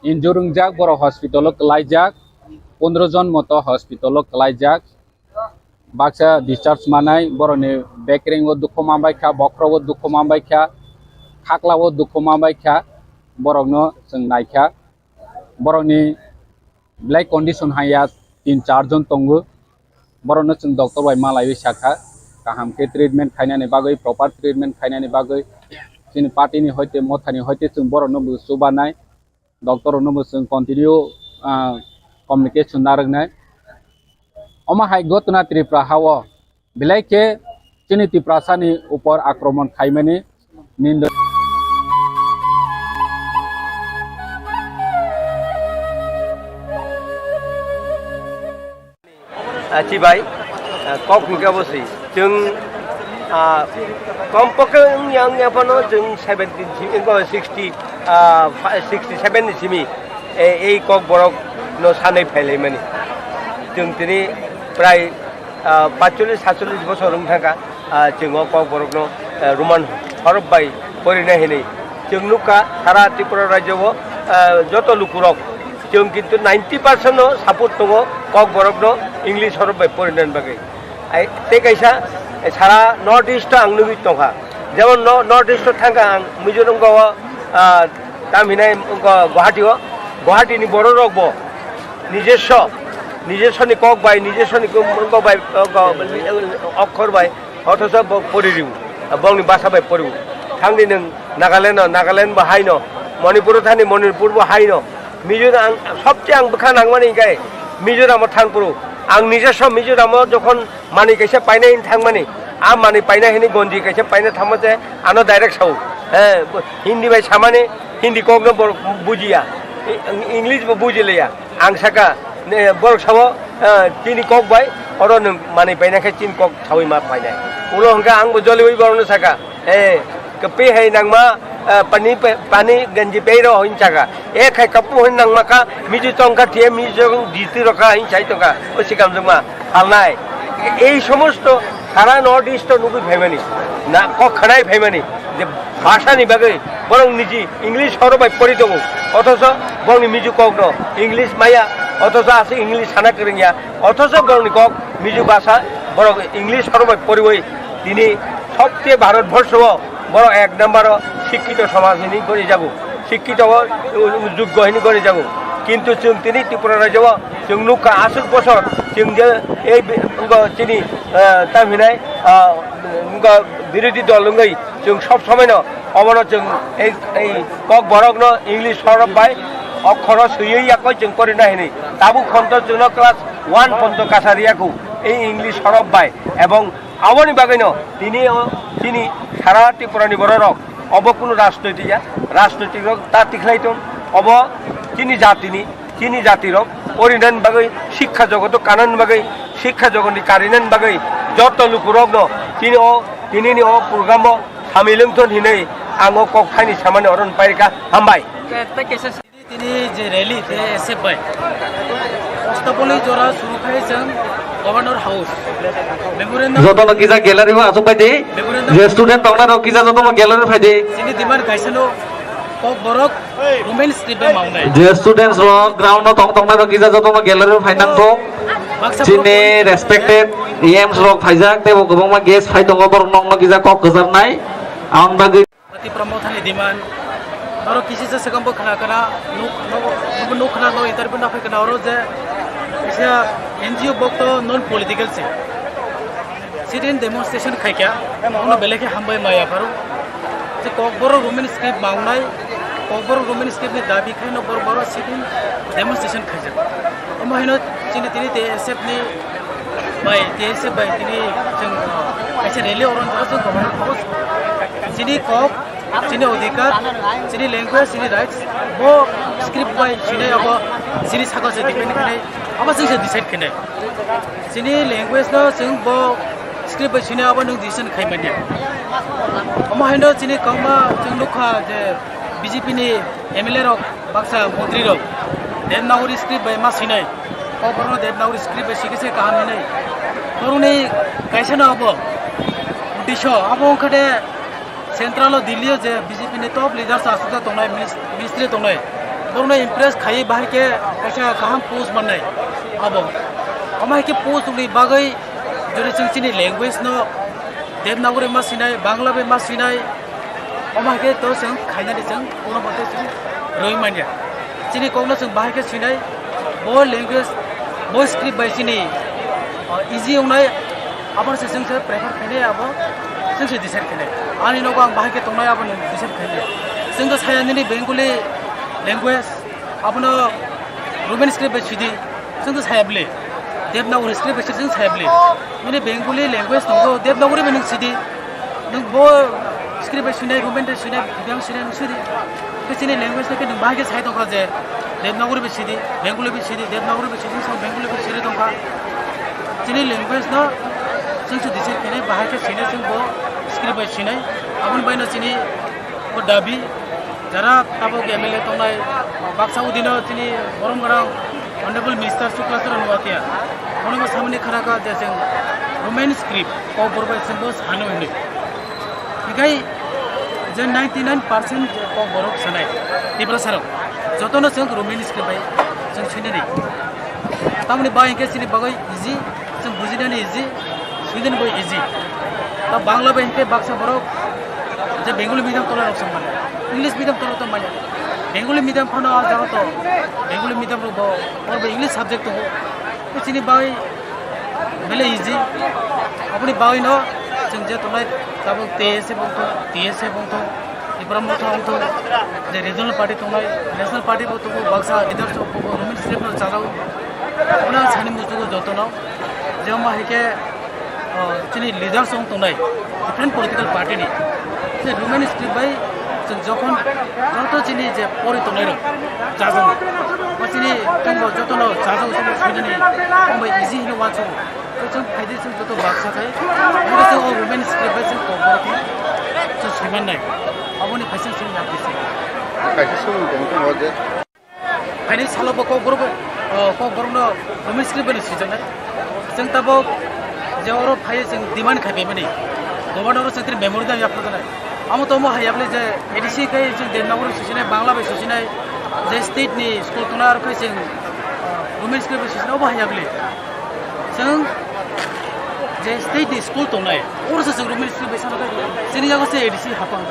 Injure wngjak, borok hospital o kwlaijak, pondro jon moto hospital o kwlaijak. baksa discharge manai, borokni bekreng o dukhu manbai kha, bokhorok o dukhu manbai kha, khakla o dukhu manbai kha, borokno chwng naikha. Borokni belai condition haiya tin char jon tongo. Borokno chwng doctor bai malaiwi sakha, kaham khe treatment khainani bagwi, proper treatment khainani bagwi. Chini party ni hoite, mothani hoite chwng borokno bo chubanai, doctor rokno bo chwng continue, ah, communication narwknai. Omo hai gotna Tripura hao belai khe chini Tiprasani upor akromon khaimani nindo. Ah, chibai, ah, kok hingke bo si. Chwng, ah, kompokhe wng yang yaphano chwng seventeen simi, sixty, ah, sixty seven ni simi, eh, ei kok borok no sanai phailaimani. Chwng tini prai, ah, paitsollish satsollish bosor wng thangkha. Ah, chwng o kok borokno, ah, Roman horop bai porinai hinwi chwng nukha, sara Tripura rajyo o, ah, joto lukurok chwng kintu ninety percent no support tongo kok borokno English horop bai porinani bagwi. Ai, tei kaisa, eh, sara North East o ang nugwi tongkha, jemon no-, North East o thangkha ang Mizoram o, ah, tam hinai wngkha Guwahati o, Guwahati ni borok rok bo nijoswo, nijoswo ni kok bai, nijoswo ni kok bai, okhor bai, othocho bo pori riu, bongni basa bai poriu. Thangdi nwng Nagaland no, Nagaland bo haino, Manipur o thani Manipur bo haino. Mizoram ang sobche ang bwkha nangmani hinkhe Mizoram o thang phuru. Ang nijoswo Mizoram o jokhon manwi kaisa painai hin thangmani, a manwi painai hini gonji kaisa paina thangma se ano direct sao. He, Hindi bai samani, Hindi kok no borok bujiya, English bo bujileya. Ang saka, ne, borok sabo, eh, chini kok bai, oro nwng manwi paina khe chini kok sawi ma painai. Ulo hwnkha ang bo joliwi borokno saka, eh, kwpwi hai nangma, eh, pani pe-, pani ganji pei rw hin saka. Eh, khai kapu hin nangma kha, miji tongkha thiye, miji jiti rokha hin sai tongkha. O sikamjwkma, halnai. Ei somosto sara North East o nugwi phaimani, na kok khanai phaimani, je bhasha ni bagwi borok niji English horo bai pori tongo, othocho borokni miju kokno English maya, othocho aswk English sana kwrwngya, othocho borokni kok miju bhasha borok English horo bai poriwi tini sobche Bharat borsho o borok ek number o sikkito somaj hinwi gori jago, sikkito o juggo hinwi gori jago. Kintu chwng tini Tripura rajyo o chwng nukha aswk bosor chwng je ei bi-, wngkha chini, ah, tam hinai, ah, wngkha birodhi dol wngwi chwng sob somai no obono chwng ei, ei kok borok no English horop bai okhoro swiwi yakoi chwng porina hinwi. Tabuk phonto chwngno class one phonto kasa riyaku ei English horop bai, ebong aboni bagwino tini o chini sara Tripura ni borok rok obo kunu rajnoitik ya, rajnoitik rok ta tikhlai tong, obo chini jatini, chini jatirok porinani bagwi, sikha jogoto kanani bagwi, sikha jogotni karinani bagwi joto lukurokno tini o, tinini o programo samilwng thon hinwi ang o kok thaini samani oro pairikha. Hambai. Tini je rally te S F bai. Ostapoli jora suru khai chwng Governor House. Memorandum. Jotono kisa gallery o achuk pai di. Memorandum. Je student tongna rok kisa jotono gallery phai di. Chini demand kaisa no kok borok Roman script bai maunai. Je students rok ground o tong tongna rok kisa jotono gallery phai nang thok. Baksa chini borok respected E Ms rok phaijak tei bo kwbangma guest phai tongo borok nokno kisa kok kwchar nai. Ang bagwi Tipra Mothani demand. Oro kisi se sekam bo khna khna nuk nuk nuk khna no interview na phai khna oro je kisa N G O bok to non political se. Sit-in demonstration khai kya, ono belai khe hambai maya pharo. Je Kokborok Roman script maungnai, Kokborok Roman script ni dabi khai no bor boro sit-in demonstration khaijak. Omo hino chini tini T S F ni bai, T S F bai tini chwng kaisa rally oron jora chwng governor kok chini kok, chini odhikar, chini language, chini rights, bo script bai chini abo chini sakao se depend khnai, abo chwng se decide khnai. Chini language no chwng bo script bai sini abo nwng decision khai manya. Omo haino chini kwbangma chwng nukha je B J P ni M L A rok baksa montri rok Devanagari script bai ma sinai. O borokno Devanagari script bai sikhe se kaham hinwi. Borokni kaisa no abo uddesho abo wngkha de Central o Delhi o je B J P ni top leaders aswk tongnai, minis-, ministry tongnai, borokno impress khaiwi bahai khe kaisa kaham post mannai abo. Omo hai khe post rokni bagwi Jodi chwng chini language no Devanagari ma sinai, Bangla bai ma sinai, omo hai khe to chwng khainani chwng kono bote chwng rwi manya. Chini kokno chwng bahai khe sinai, bo language, bo script bai chini, uh, easy wngnai, abono se chwng se prefer khainai, abo chwng se decide khainai. Ani nogo ang bahai khe tongnai, abono decide khainai. Chwng to saya nini Bengali language, abono Roman script bai sidi, chwng to saya bwle. Devanagari script bai sidi, chwng saya bwle. Nini Bengali language tongo, Devanagari bai nwng sidi. Nwng bo script bai sinai, Roman bai sinai, biyang sinai nwng sidi. Khe chini language no khe nwng bahai khe sai tongkha je Devanagari bai sidi, Bengali bai sidi, Devanagari bai sidi, nwng sa Bengali bai sidi tongkha. Chini language no chwng se decide khainai, bahai khe sinai chwng bo script bai sinai. Aboni bai no chini bo dabi. Jara tabuk M L A tongnai, baksa udino chini borom gorang Honorable Minister Shukla Charan Noatia, bono samani khana kha je chwng Roman script kokborok bai chwng bo sano hinwi. Hikai je ninety nine percent kokborok sanai Tiprasa rok jotono chwng Roman script bai chwng sinani. Tamoni bai hinkhe chini bagwi easy, chwng bujinani easy, swinani bo easy. Ta Bangla bai hinkhe baksa borok je Bengali medium tola rok chwng manya, English medium tola to manya. Bengali medium phano ah jaga to, Bengali medium rok bo, oro bo English subject tongo. Chini bai belai easy. Aboni bagwi no chwng je tongnai tabuk T S F wngthung, T S F wngthung, Tipra Motha wngthung, je regional party tongnai, national party bo tongo, baksa leaders rok bo Roman script no chajao. Aboni ang sani muchugo jotono, je omo hai khe, o, chini leaders wng tongnai, different political party ni. Je Roman script bai chwng jokhon joto chini je pori tongnai rok chajao. O chini tongbo jotono chajao, chini swinani tongbo easy hino wansukgo. Chwng phaidi chwng joto baksa khai. Omo chwng o Roman script bai chwng kokborok no chwng swimannai. Aboni phaising chwng yapri se. Kaisa swngmung tong tong o je. Phaini salo bo kokborok, o, kokborok no Roman script bai no swijaknai. Chwng tabuk je oro phai chwng demand khai phaimani. Governor o chwng tini memorandum yapharjaknai. Amo to omo hai yapli je A D C khai chwng Devanagari swisinai, Bangla bai swisinai, je state ni school tongnai aro khai chwng, o, Roman script bai swisinai, obo hai yapli. Chwng je state ni school tongnai, oro se chwng Roman script bai sanai. Chini yago se A D C hapang.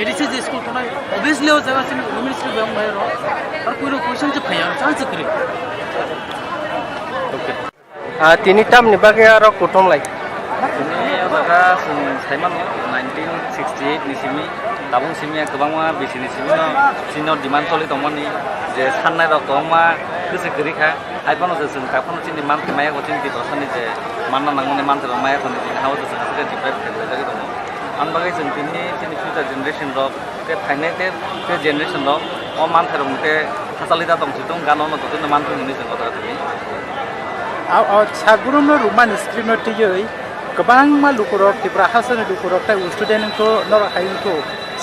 A D C je school tongnai, obviously o jaga chini Roman script bai wngnai ro. Ar kuino question se phaiya, chance kwrwi. Okay. Ah, tini tamni bagwi aro kuthum lai? Tini o jaga chwng saimano nineteen sixty-eight ni simi, tabuk simi kwbangma bisini simi no chini demand choli tongmani je sannai rok kwbangma kwchwk kwrwi kha. Hai phano je chwng tak phano chini manthai maya ko, chini Tiprasani je manna nangmani manthai rok maya ko, chini ha o je chwng aswk khe deprive khlai jagwi tongo. Ang bagwi chwng tini chini future generation rok tei phainai tei, tei generation rok o manthai rok tei hachali da tong si tong, gana no jotono manthai hwnwi chwng kotor tini. Au, au, Sagurumno Roman script no twiwi kwbangma lukurok, Tripura hasteni lukurok tei student wngkho, norok hai wngkho.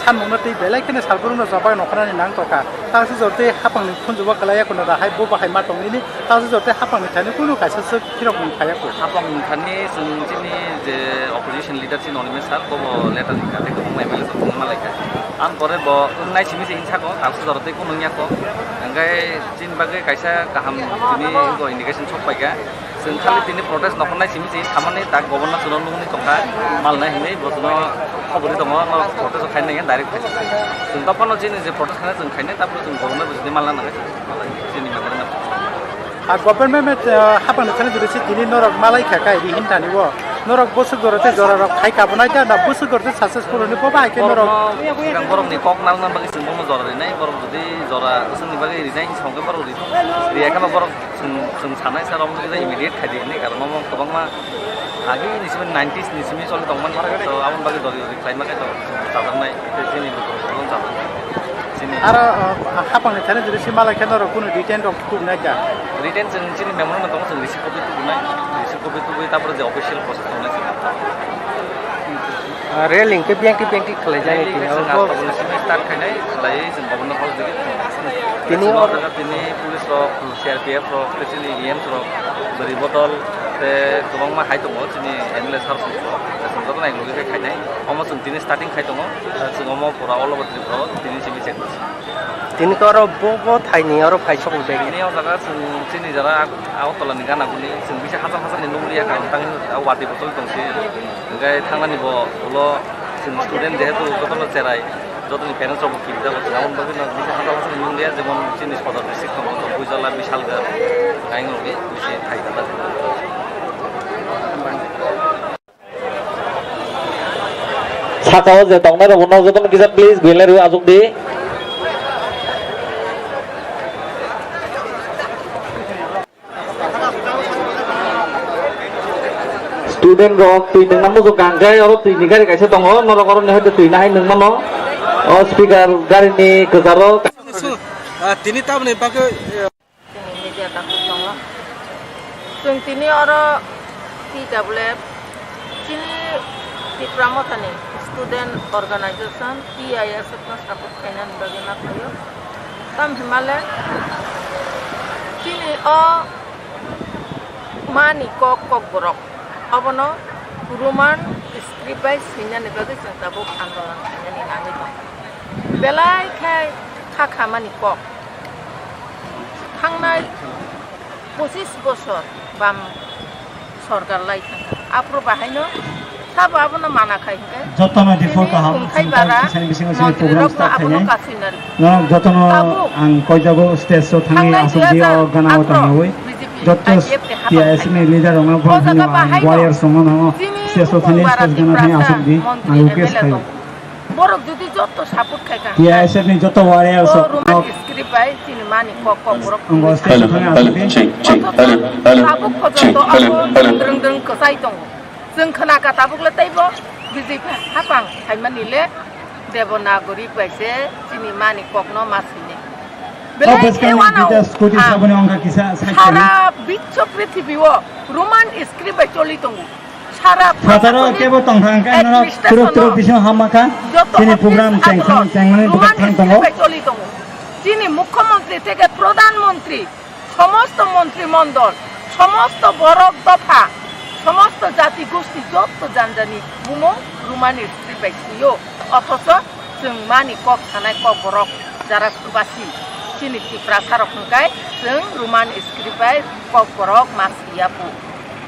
Samungno twi belai kheno salbrumno jobak nokharnani nang tongkha. Tangsajwk tei hapangni khunjugo kwlaiya kheno da hai bo bahai ma tong nini, tangsajwk tei hapangni thani kunu kaisa swk phirokmung phaiya kho. Hapangni thani chwng chini je opposition leader chini Animesh sir, bobo letter rikha tei kwbangma M L A rok thangma laikha. Ang pore bo wngnai simi se hinsa kho, tangsajwk tei kunu wngya kho. Hwnkhe chini bagwi kaisa kaham tini indication sok paikha. Chwng khali tini protest nokharnai simi se hinsamani tak governor chwngno nukni tongkha, malnai hinwi bo chwngno khobor ri tongo, no protest khai nai direct khai. Chwng tei phano chini je protest khainai chwng khainai, tabuk chwng governor bo chini malna nangnai, chini manna nangnai. A government, uh, hapang ni thani jodi si tini norok malai kha kai ri hintani bo. Norok bwswk jora tei jora rok khai kabunai da, na bwswk jora tei successful hwnwi bo bai khe norok. Borokno, borokni kok nalna bagwi chwng bono jora rinai, borok jodi jora chwngni bagwi rinai hinwi songkhe borok ri-, riya kheno borok chwng, chwng sanai sa rok immediate khai di hinwi, karon omo kwbangma agi ni simi nineties ni simi choli tongmani, so aboni bagwi jora ri khlaima khe to chajaknai tei chini lukurok kwbang chajaknai. Chini aro, uh, hapang ni thani jodi si malai khe norok kunu detain rok tubu nai kha? Detain chwng chini memorandum tongo, chwng receive copy tubu nai, receive copy tubui tapore je official process tongnai chwng. Ah, railing khe bengti bengti khlai jani tini chwng abo. Aswk ni simi start khainai, khlaiwi chwng governor house digi. Tini chwng o jaga tini police rok, C R P F rok, tei chini E Ms rok, bwrwi bodol, tei kwbangma hai tongo chini M L A sir rok, chwng jotono ek logi khe khainai. Omo chwng tini starting khai tongo, chwng omo pura all over Tripura o tini simi check. Tini to oro bo, bo thaini oro phai sok bag. Tini o jaga chwng chini jara Agartala ni gana guli chwng bisa hachal hachal ni nukliya ka tang watwi botol tong si. Hwnkhe thangnani bo ulo chwng student jehetu jotono cherai, jotoni parents rok bo kibijak bo chwng aboni bagwi no bisa hachal hachal ni nukliya jemon chini Sodor district tongo Buijala, Bisalgarh, Kaingubi, bisi thai jala. Saka o je tongnai rok no jotono kisa please belai rw asuk di. Student rok twi nungna muchung kang khe oro twi ni gari kaisa tongo, norok oro ni hai twi nahai nung mano. O speaker gari ni kwcharo. Tini tamni bagwi, Chini media dakhuk tongo. Chwng tini oro T W F, chini Tipra Mothani Student Organization, T I S F no support khainani bagwi ma phaio. Tam himale, chini o mani kok, kokborok, obono Roman script bai swinani bagwi chwng tabuk andolon khainani nangwi tongo. Belai khe kha khamani kok. Thangnai pochis bosor bam sorkar lai thangkha. Aphuru bahaino sabo abono mana khai hwnkhe jotono chini diphor kaham, wngthai chini bara kisa ni bisingo chini program start abono khainai. Kasinani. Norok jotono tabuk ang koijago stage o thangwi thangnai aswk di o gana o tongnawi. B J P, joto I P F ni T I S F ni leader rokno phone thangwi warriors rokno stage o thangwi stage gana thangwi aswk di ang request khaio. Borok jodi jotto support khai kha. T I S F ni jotto warriors o rok Roman script bai chini mani kok kok borok. Hello, hello, check, check, hello, hello, check, hello, hello. Tabuk khojoto abo dreng dreng kwchai tongo. Chwng khna kha tabuk le teibo B J P hapang khaimani le Devanagari bai se chini mani kok no ma sini. Belai khe wano sara biswo prithibi o Roman script bai choli tongo. Sara Prataro kebo tongthang khe norok administration turuk turuk no bising hamma kha. Joto chini office program chengthang chengmani bwkhak thang tongo. Chini mukhyamantri theke pradhan mantri, somosto mantri mondol, somosto borok dopha, somosto jati gosti joto janjani bumung Roman script bai sio. Othocho chwng mani kok sanai kok borok jara subasi chini Tiprasa rok hwnkhe chwng Roman script bai kok borok ma siya bu.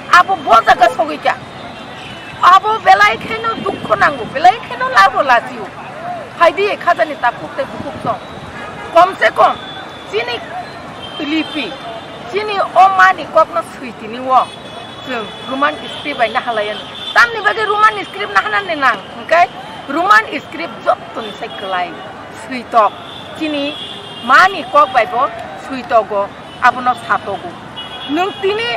Abo bo jaga sogwi kha. Abo belai kheno dukho nango, belai kheno labo lachio. Phaidi khajani takhuk tei bukhuk song. Kom se kom chini lipi, chini o mani kokno swi tini o chwng Roman script bai nahalaiya. Tamni bagwi Roman script nahanani nang hwnkhe Roman script jottoni sai kwlai switok. Chini mani kok bai bo switogo. Abono satogo. Nwng tini,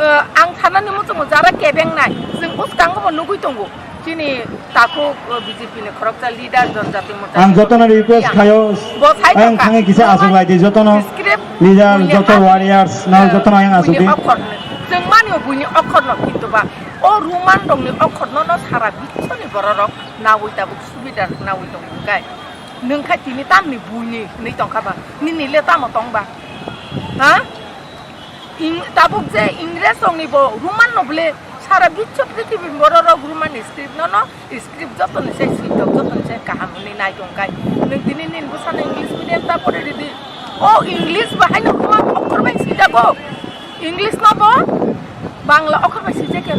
eh, ang sanani muchungo jara kebengnai, chwng bwskango bo nugwi tongo. Chini takhuk, eh, B J P ni khoroksa leader Janjati Morcha. Ang jotono request khayo, bo sai ayang tongkha. Thangwi kisa aswk lai di jotono script leader, joto warriors, no, eh, jotono ayang aswk di. Chwng mani o buini okhorno kintu ba o Roman rokni okhorno no sara bichoni bororok nawi tabuk subidar nawi tongo hwnkhe. Nwng kha tini tamni buini hwnwi tongkha ba? Nini le tamo tong ba? Ha? Ing-, tabuk je Ingres rokni bo Roman no bole sara biswo prithibi bororok Roman script no, no script jotoni sai switok, jotoni sai kaham hwnwi nai tong kai. Nwng tini nini bwsano English medium ta pori ridi. O English bahai no Roman okhor bai swijago. English no bo Bangla okhor bai swijak ya.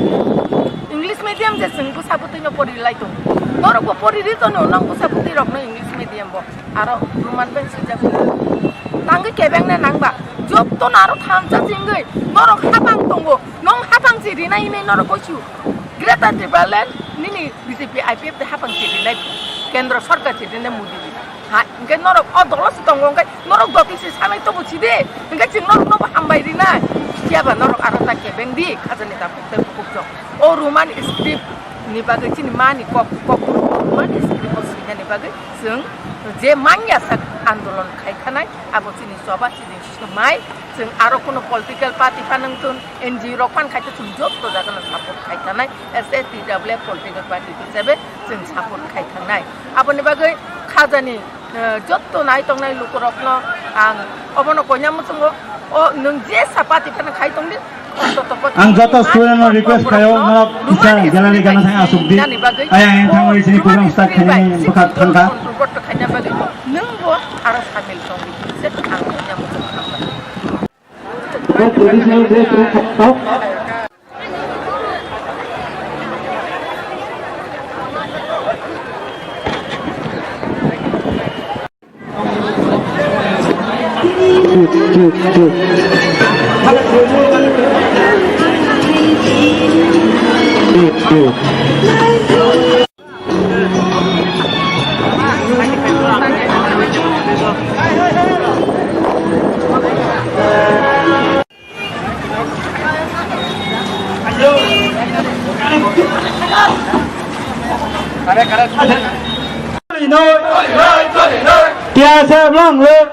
English medium je chwng bwsa bwtwi no pori lai tongo. Norok bo pori ri tono, nang bwsa bwtwi rok no English medium bo. Aro Roman bai swijak. Tangwi kebeng na nang ba. Jotto no aro thansa chingwi norok hapang tongo. Nong hapang si rinai hinwi norok goisu. Greater Tipraland nini B J P I P F de hapang si rinai. Kendro sorkar si rinai Modi. Ha, hwnkhe norok o dolo se tongo, hwnkhe norok doti se sanai tobo side, hwnkhe chwng norok nobo hambai rinai. Phiya ba norok aro ta kebeng di, khajani ta kok tei bukhuk jok. O Roman script ni bagwi chini mani kok, kok Roman script o swinani bagwi chwng je manya sak andolon khai khanai, abo chini choba chini swmai, chwng aro kuno political party phanang thun, N G O rok phan khai thun, chwng jotto jaga no support khai khanai, as a T W F political party hisabe chwng support khai khanai. Aboni bagwi khajani Eh, jotto nai tongnai lukurokno ang obono koina muchungo, o nwng je sa party phano khai tongdi, ang joto student no request khayo, norok teacher gallery gana thang asuk di. Ayang ayang thangwi sini program start khainani bwkha thangkha. Control khaina bagwi nwng bo aro samil to. Traditional dress rok kok. T S F long live!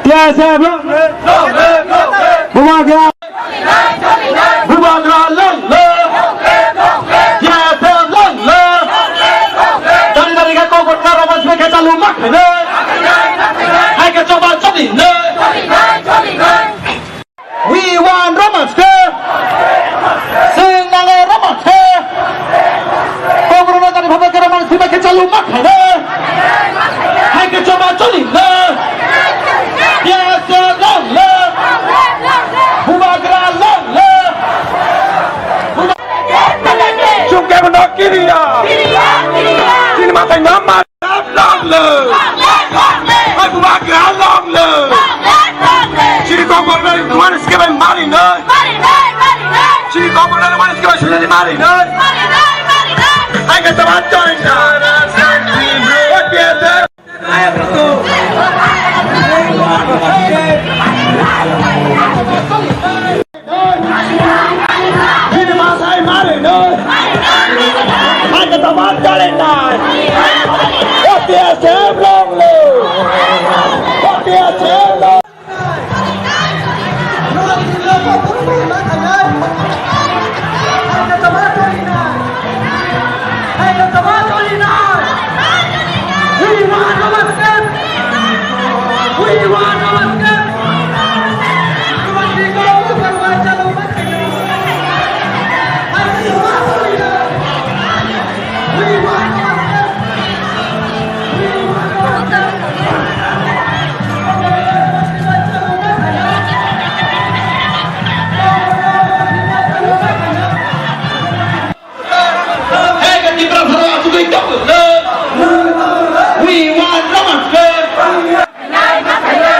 T S F long live! Bubagra! Bubagra long live! T S F long live! Dari dari ka kokot na romas me ke chalu mak ne. Hai ke choba chodi ne. We want Roman script. Sing nange Roman script. Kokoro na dari baba ke Roman script ke chalu mak ne. Hai ke choba chodi ne. Yes, long live. Bubagra long live. Chungke no kiriya. Chini matai nama. Long live. Hai Bubagra long live. Chini kokoro na roman script mari ne. Chini kokoro na roman script mari ne. Hai ke choba chodi ne.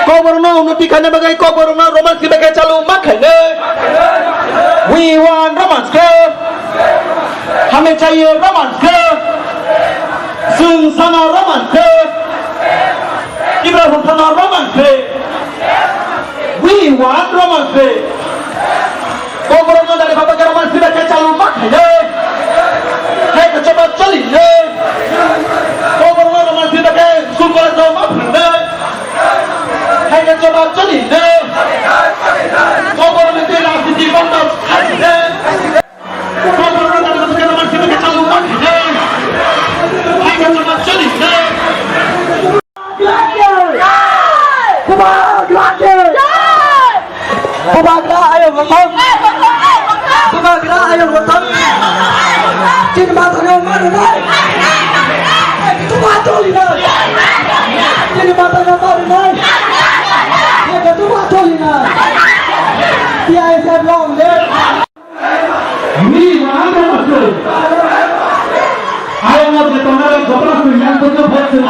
Kokborokno unnoti khaina bagwi kokborokno roman script khe chalu ma khainai. We want Roman script. Hame chaiye Roman script. Chwng sana Roman script. Tipra Motha no Roman script. We want Roman script. Kokborokno dari baba ke roman script khe chalu ma khainai. Hai ke choba choli ne. Kokborokno roman script khe school college no ma phrwngnai. Hai ke choba choli ne. Kokborokni twi rajniti bondo khai ne. Kokborokno dari baba ke roman script khe chalu ma khainai. Hai ke choba choli ne. Bubagra! Bubagra! Bubagra ayung gotong! Bubagra ayung gotong! Chini mathano manunai! Tuba toli nai! Chini mathano manunai! Tuba toli nai! T I S F long live! We want Roman script. I am not the Congress of Roman script.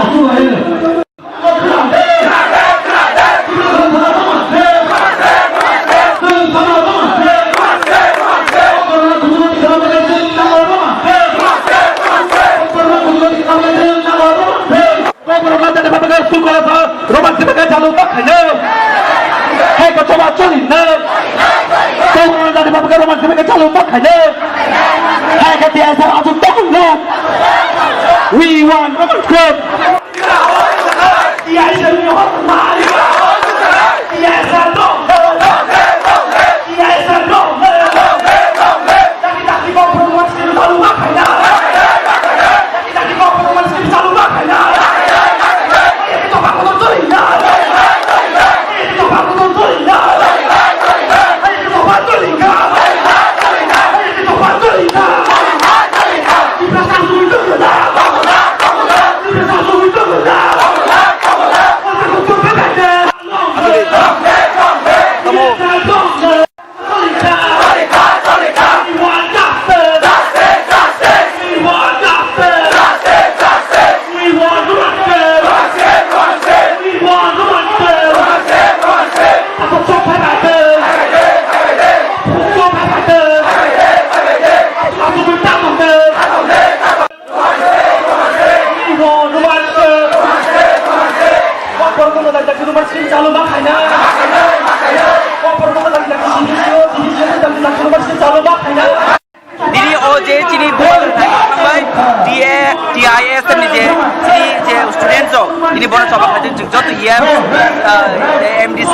Kokborok na jani bapaka school college o roman script khe chalu ma khainai. Hai ko choba choli nai. Kokborok na jani bapaka roman script khe chalu ma khainai. Hai khe T I S F aswk tong nai. We want Roman script. T I S F ni hor mari. T I S F no. T I S F no. Jati jati kokborok roman script chalu ma khainai. Chwng joto E M, ah, M D C,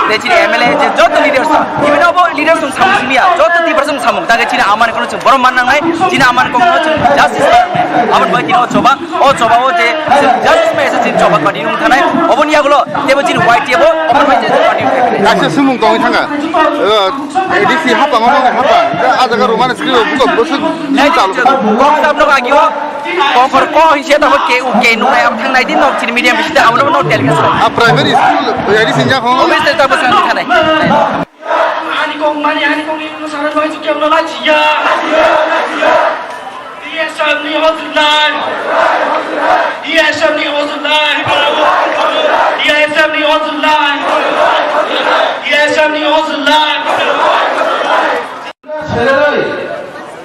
tei chini M L A, je joto leaders rok, even abo leaders rok samung simi ya, joto Tiprasa rok samung, ta khe chini amani kokno chwng borom man nangnai, chini amani kokno chwng justice man nangnai. Aboni bagwi chini o choba, o choba o je chwng justice man se chini choba continue wng thanai, oboni yagulo teibo chini Y T F o, oboni bagwi chini continue wng thanai. Kaisa sumung tongwi thangkha, uh, A D C hapang, omo hapang, a jaga romani script o buko bwswk. Kok sabno agio. Kokor ko hinse tamo ke u ke nungnai, abo thangnai di nok chini medium bisi ta abo no tel gas. A primary school ya di sinja ho. Obis te tamo sang thanai. Ani kong mani ani kong ni sana bai chukya na la chiya. D S M ni hozulai. D S M ni hozulai. D S M ni hozulai. D S M ni hozulai. Seleroi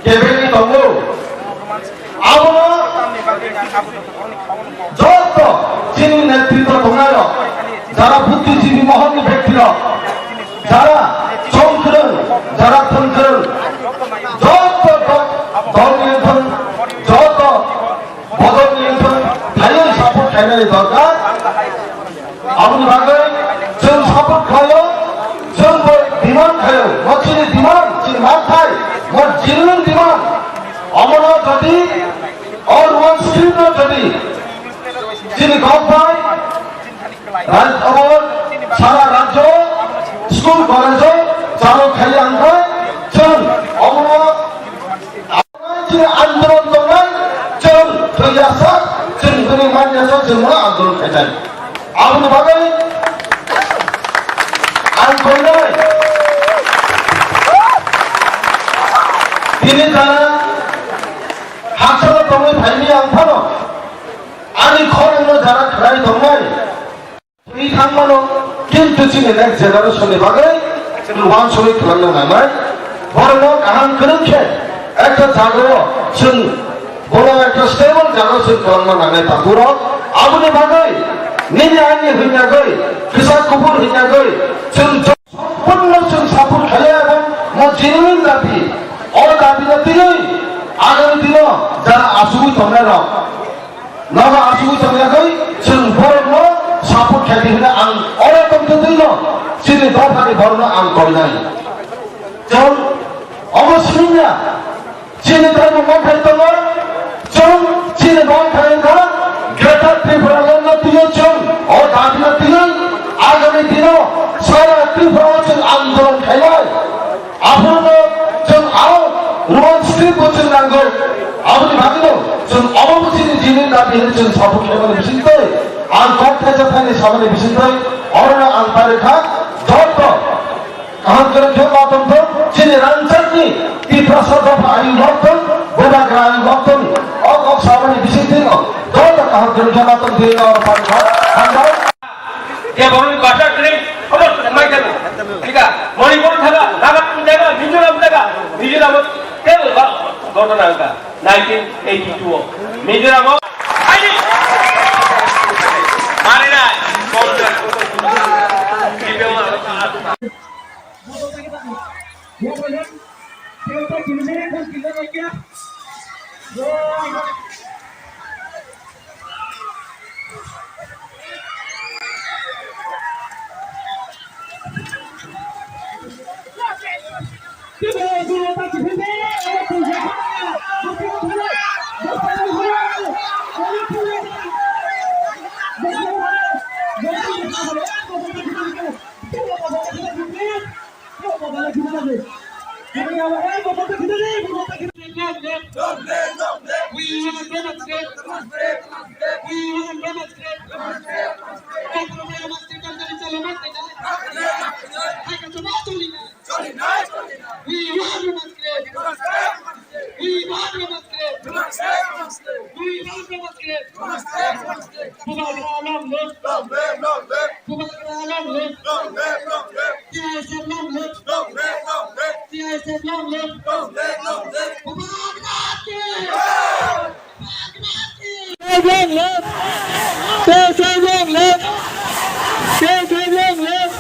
kebengwi tongo. Abono joto chini netritwo tongnairok, jara buddhijibi mohorni bektirok, jara chongkwrwng, jara thwngkwrwng, joto do-, dol niyonthon, joto bodol niyonthon thaiwi support khainani dorkar. Aboni bagwi chwng support khlaio, chwng bo demand khlaio, mo chini demand, chini manthai, mo genuine demand. Omono jodi, o Roman script no jodi chini kok bai, raj-, obo sara rajyo, school, college o chalo khai ang bai, chwng omono Chini andolon tongnai, chwng thwiyasak, chwng hwnwi manyasa, chwng bono andolon khainai. Aboni bagwi ang koinai. Bini jana hakchalo tongwi phaini ang phano ani khorangno jana khlai tongnai. Twi thangmano, kintu chini next generation ni bagwi chwng uansugwi kwlangna nangnai. Borokno kaham kwrwng khe ekta jagao chwng bono ekta stable jagao chwng kwlangna nangnai takhurok. Aboni bagwi nini ani hwnyagwi, kwchak kuphur hwnyagwi chwng jo-, sompurno chwng support khlai abo mo genuine dabi. O dabino twiwi agami dino jara asugwi tongnairok Nogo asugwi tongya khe chwng borokno support khaidi hwnwi ang oro tongtwtwino chini dophani borokno ang koinai. Chwng omo swngya chini taibo manthai tongo, chwng chini manthai wngkha Greater Tripura Land no twiwi chwng o dabi no twiwi agami dino sara Tripura o chwng andolon khainai. Aphuru chwng aro Roman script bo chwng nangwi. Aboni bagwino chwng omo bo chini jini dabi hinwi chwng support khlaimani bisingtwi ang kok thaisa thaini samani bisingtwi orono ang pai rwkha. Joto kaham kwrwng khe ma tongthok, chini rangchakni Tiprasa dopha ayuk lok thung, Bubagra ayuk lok thung, o kok samani bisingtwino joto kaham kwrwng khe ma tongthok hinwi oro pai rwkha. Hambai. Je borokni bhasha kwrwi obo mai thangwi. Thika, Manipur thaka, Nagaland thaka, Mizoram thaka, Mizoram o tel ba ghotona wngkha nineteen eighty-two o. Mizoram o. Aini. Mane na. We want Roman script. We want Roman script. We want Roman script. Bubagra long live. Long live, long live. Bubagra long live. Long live, long live. T I S F long live. Long live, long live. T I S F long live. Long live, long live. Bubagra ki. Bubagra ki. Long live. T I S F long live. T I S F long live.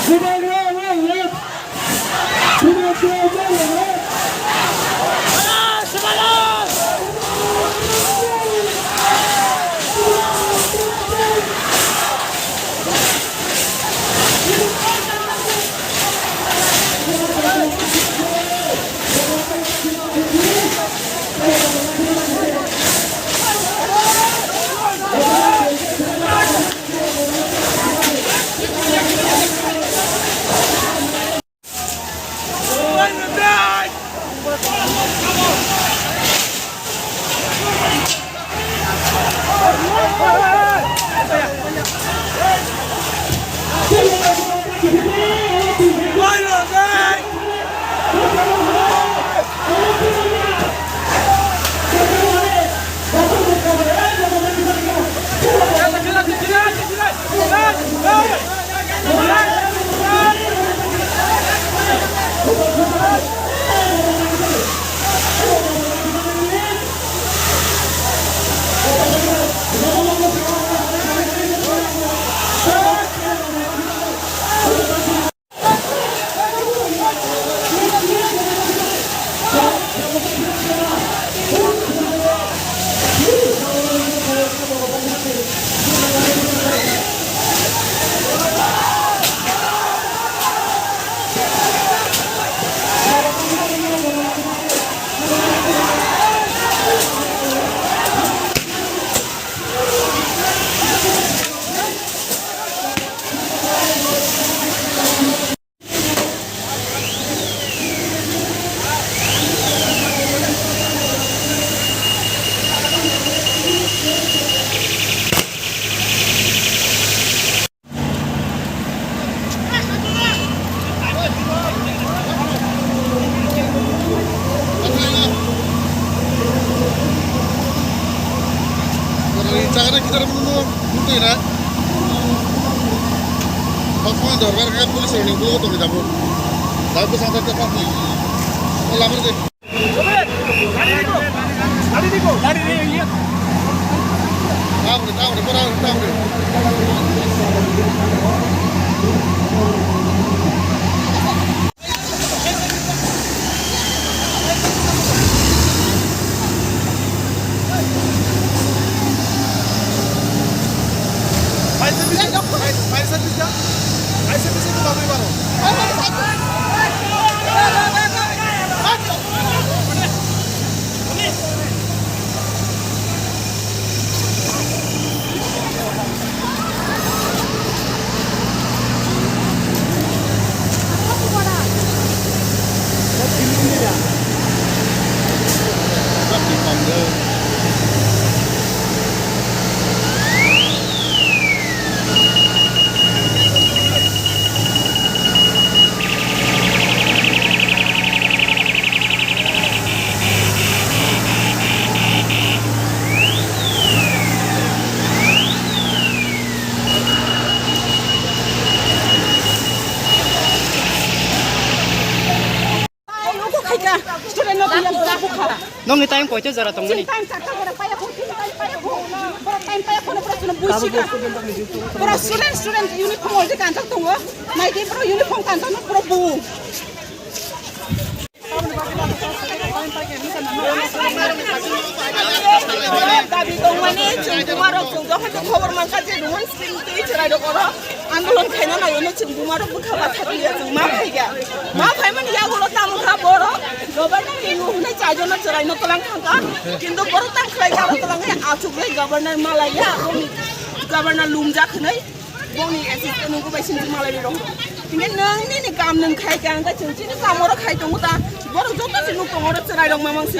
Bubagra long live. Jaga kita dulu nunggu ini. Kau semua dorbar kayak polis ini, gua tuh tidak mau. Tapi sampai ke pagi. Lamar deh. Nokni time koito jora tongmani? Pura student, student uniform hoise kanjak tongo. Naidi pura uniform kanjakno pura bu. Dabi tongmani chwng dumarok chwng jokhon khobor mankha je duman skin twi chwrairok oro andolon khaina naio no chwng dumarok bwkha batha twiya chwng ma phaiya. Ma phaimani yagulo tamo kha borok governor ni hinwi chaijono chwraino twlang thangkha. Kintu borok tang khlai aro twlangwi achugwi governor malaiya aboni governor lumjak hinwi. Bongni assistant nungku bai sini malai rong. Hingke nang nini kam nang khai kang ka chwng chini kam oro khai tongo ta. Borok joto si nuk tongo oro chwrai rok mamang si.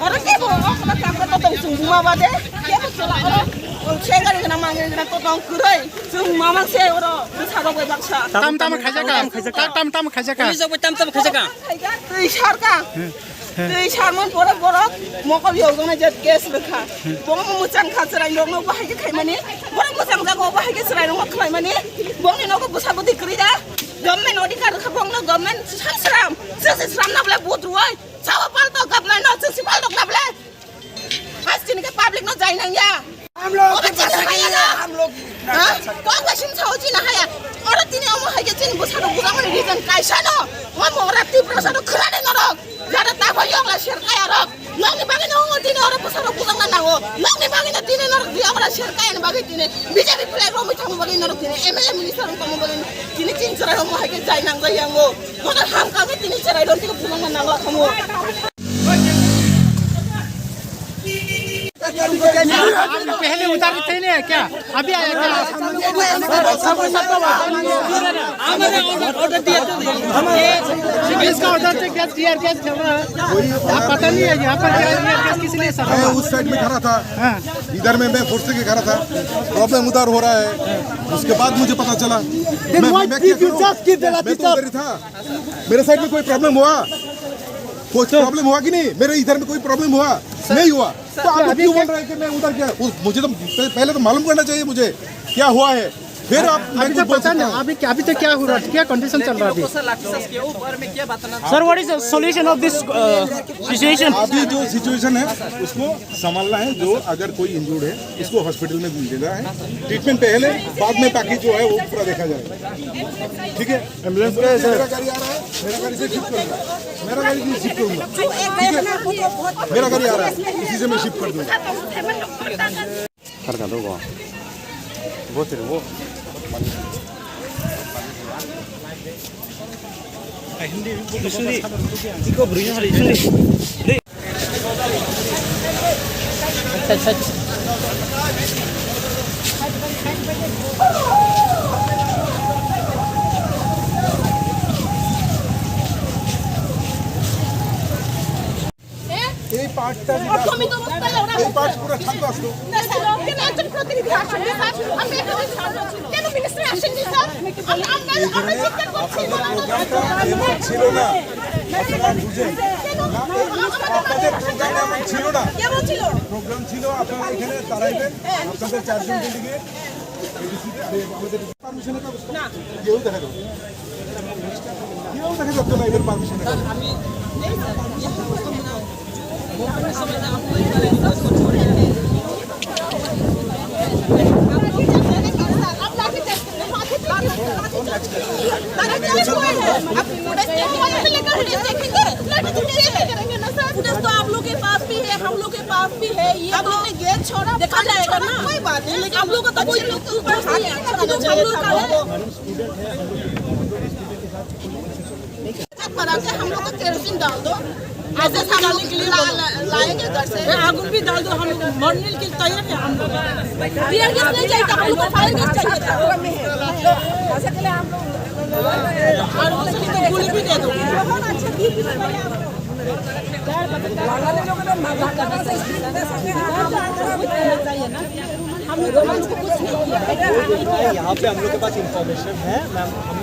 Oro kebo o kota kam ka tong chwng buma bade. Kebo chwla oro. O sengari gana mangri gana to tong kwrwi. Chwng mamang se oro bwsa rok bai baksa. Tam tam khaijaka. Tam tam khaijaka. Police rok bai tam tam khaijaka. Khaijak twi sarka. Twi sarmon pore borok mokol yokjaknai je case rwkha. Bomo mwchang kha chwrairokno bahai khe khaimani. Borok mwchang jago bahai khe chwrairokno khlaimani. Bongni nogo bwsa bwtwi kwrwi da. Government odhikar rwkha bongno government sal sram. Sisi sram na bwle but ruwai. Sawa palto government no sisi palto na bwle. Has chini khe public no jai nang ya. हम लोग के बस नहीं है, हम लोग Ha? Kok bai sim sao chini haya. Oro tini omo hai khe chini bwsa rok bujang mani reason kaisa no. Omo ora Tiprasa no khwna de norok. Jara ta bai yong la ser kaya rok. Nokni bagwi no omo tini oro bwsa rok bujang na nango. Nokni bagwi no tini norok di ora ser kaya ni bagwi tini B J P flag romwi thangma bagwi norok tini M L A minister rok tongma bagwi tini chini chwrai omo hai khe jai nang jai yango. Motor ham kangwi tini chwrai rok tini bujang na nangla khamu. आप पहले उधर थे नहीं क्या? अभी आया क्या? पुलिस का ऑर्डर से क्या टीयर गैस चल रहा है? आप पता नहीं है यहाँ पर क्या टीयर गैस किस लिए चल रहा मैं है? उस साइड में खड़ा था। हाँ। इधर में मैं फोर्स के खड़ा था। प्रॉब्लम उधर हो रहा है, उसके बाद मुझे पता चला। Then मैं, why मैं क्या did you करूँ? Just give the मैं तो उधर ही था। मेरे साइड में कोई प्रॉब्लम हुआ? कुछ प्रॉब्लम हुआ कि नहीं? मेरे इधर में कोई प्रॉब्लम हुआ? नहीं हुआ। तो आप लोग क्यों बोल रहे हैं कि मैं उधर क्या? उस, मुझे तो पह-, पहले तो मालूम करना चाहिए मुझे क्या हुआ है। फिर आप अभी तो पता नहीं, अभी क्या, अभी तो क्या हो रहा है, क्या कंडीशन चल रहा है अभी? Sir, what is the solution of this situation? अभी जो सिचुएशन है, उसको संभालना है। जो अगर कोई इंजर्ड है, इसको हॉस्पिटल में जगह है, ट्रीटमेंट पहले, बाद में बाकी जो है वो पूरा देखा जाएगा। ठीक है, एम्बुलेंस का है सर। मेरा गाड़ी आ रहा है, मेरा गाड़ी से शिफ्ट करूंगा, मेरा गाड़ी से शिफ्ट करूंगा। ठीक है, मेरा गाड़ी आ रहा है, इसी से मैं शिफ्ट कर दूंगा। Harga dogo. Bo sir bo. Suri, iko beri hari suri. Acha, acha, acha. এই পার্টটা যেটা আসলো, এই পার্ট পুরো ছাত্র আসলো। না, স্যার, কেন একজন প্রতিনিধি আসেননি, স্যার? আপনি এখানে কেন মিনিস্টার আসেননি, স্যার? আমরা, আমরা, আমরা চিৎকার করছি। প্রোগ্রামটা এমন ছিল না, আপনারা বুঝেন। কেন? না, এই আপনাদের প্রোগ্রাম এমন ছিল না। কেমন ছিল? প্রোগ্রাম ছিল আপনারা এখানে দাঁড়াইবেন, আপনাদের চারজন ডেলিগেট। পারমিশনের ব্যবস্থা? না। কেউ দেখা যাবে। কেউ দেখা যাচ্ছে না এদের পারমিশনের ব্যবস্থা। फुटेज तो आप लोग के पास भी है, हम लोग के पास भी है। ये आप लोग ने गैस छोड़ा, देखा जाएगा ना। कोई बात नहीं, लेकिन आप लोग का तो कोई ऊपर हाथ नहीं है, हम लोग का है। छत पर आके हम लोग को केरोसिन डाल दो, ऐसे सामान ला-, ला-, लाएंगे घर से। आगुन भी डाल दो, हम मरने के लिए तैयार है हम लोग। टीयर गैस नहीं चाहिए था, हम लोग को फायर गैस चाहिए था। और उसकी तो गोली भी दे दो। यहाँ पे हम लोग के पास इंफॉर्मेशन है, मैम, हम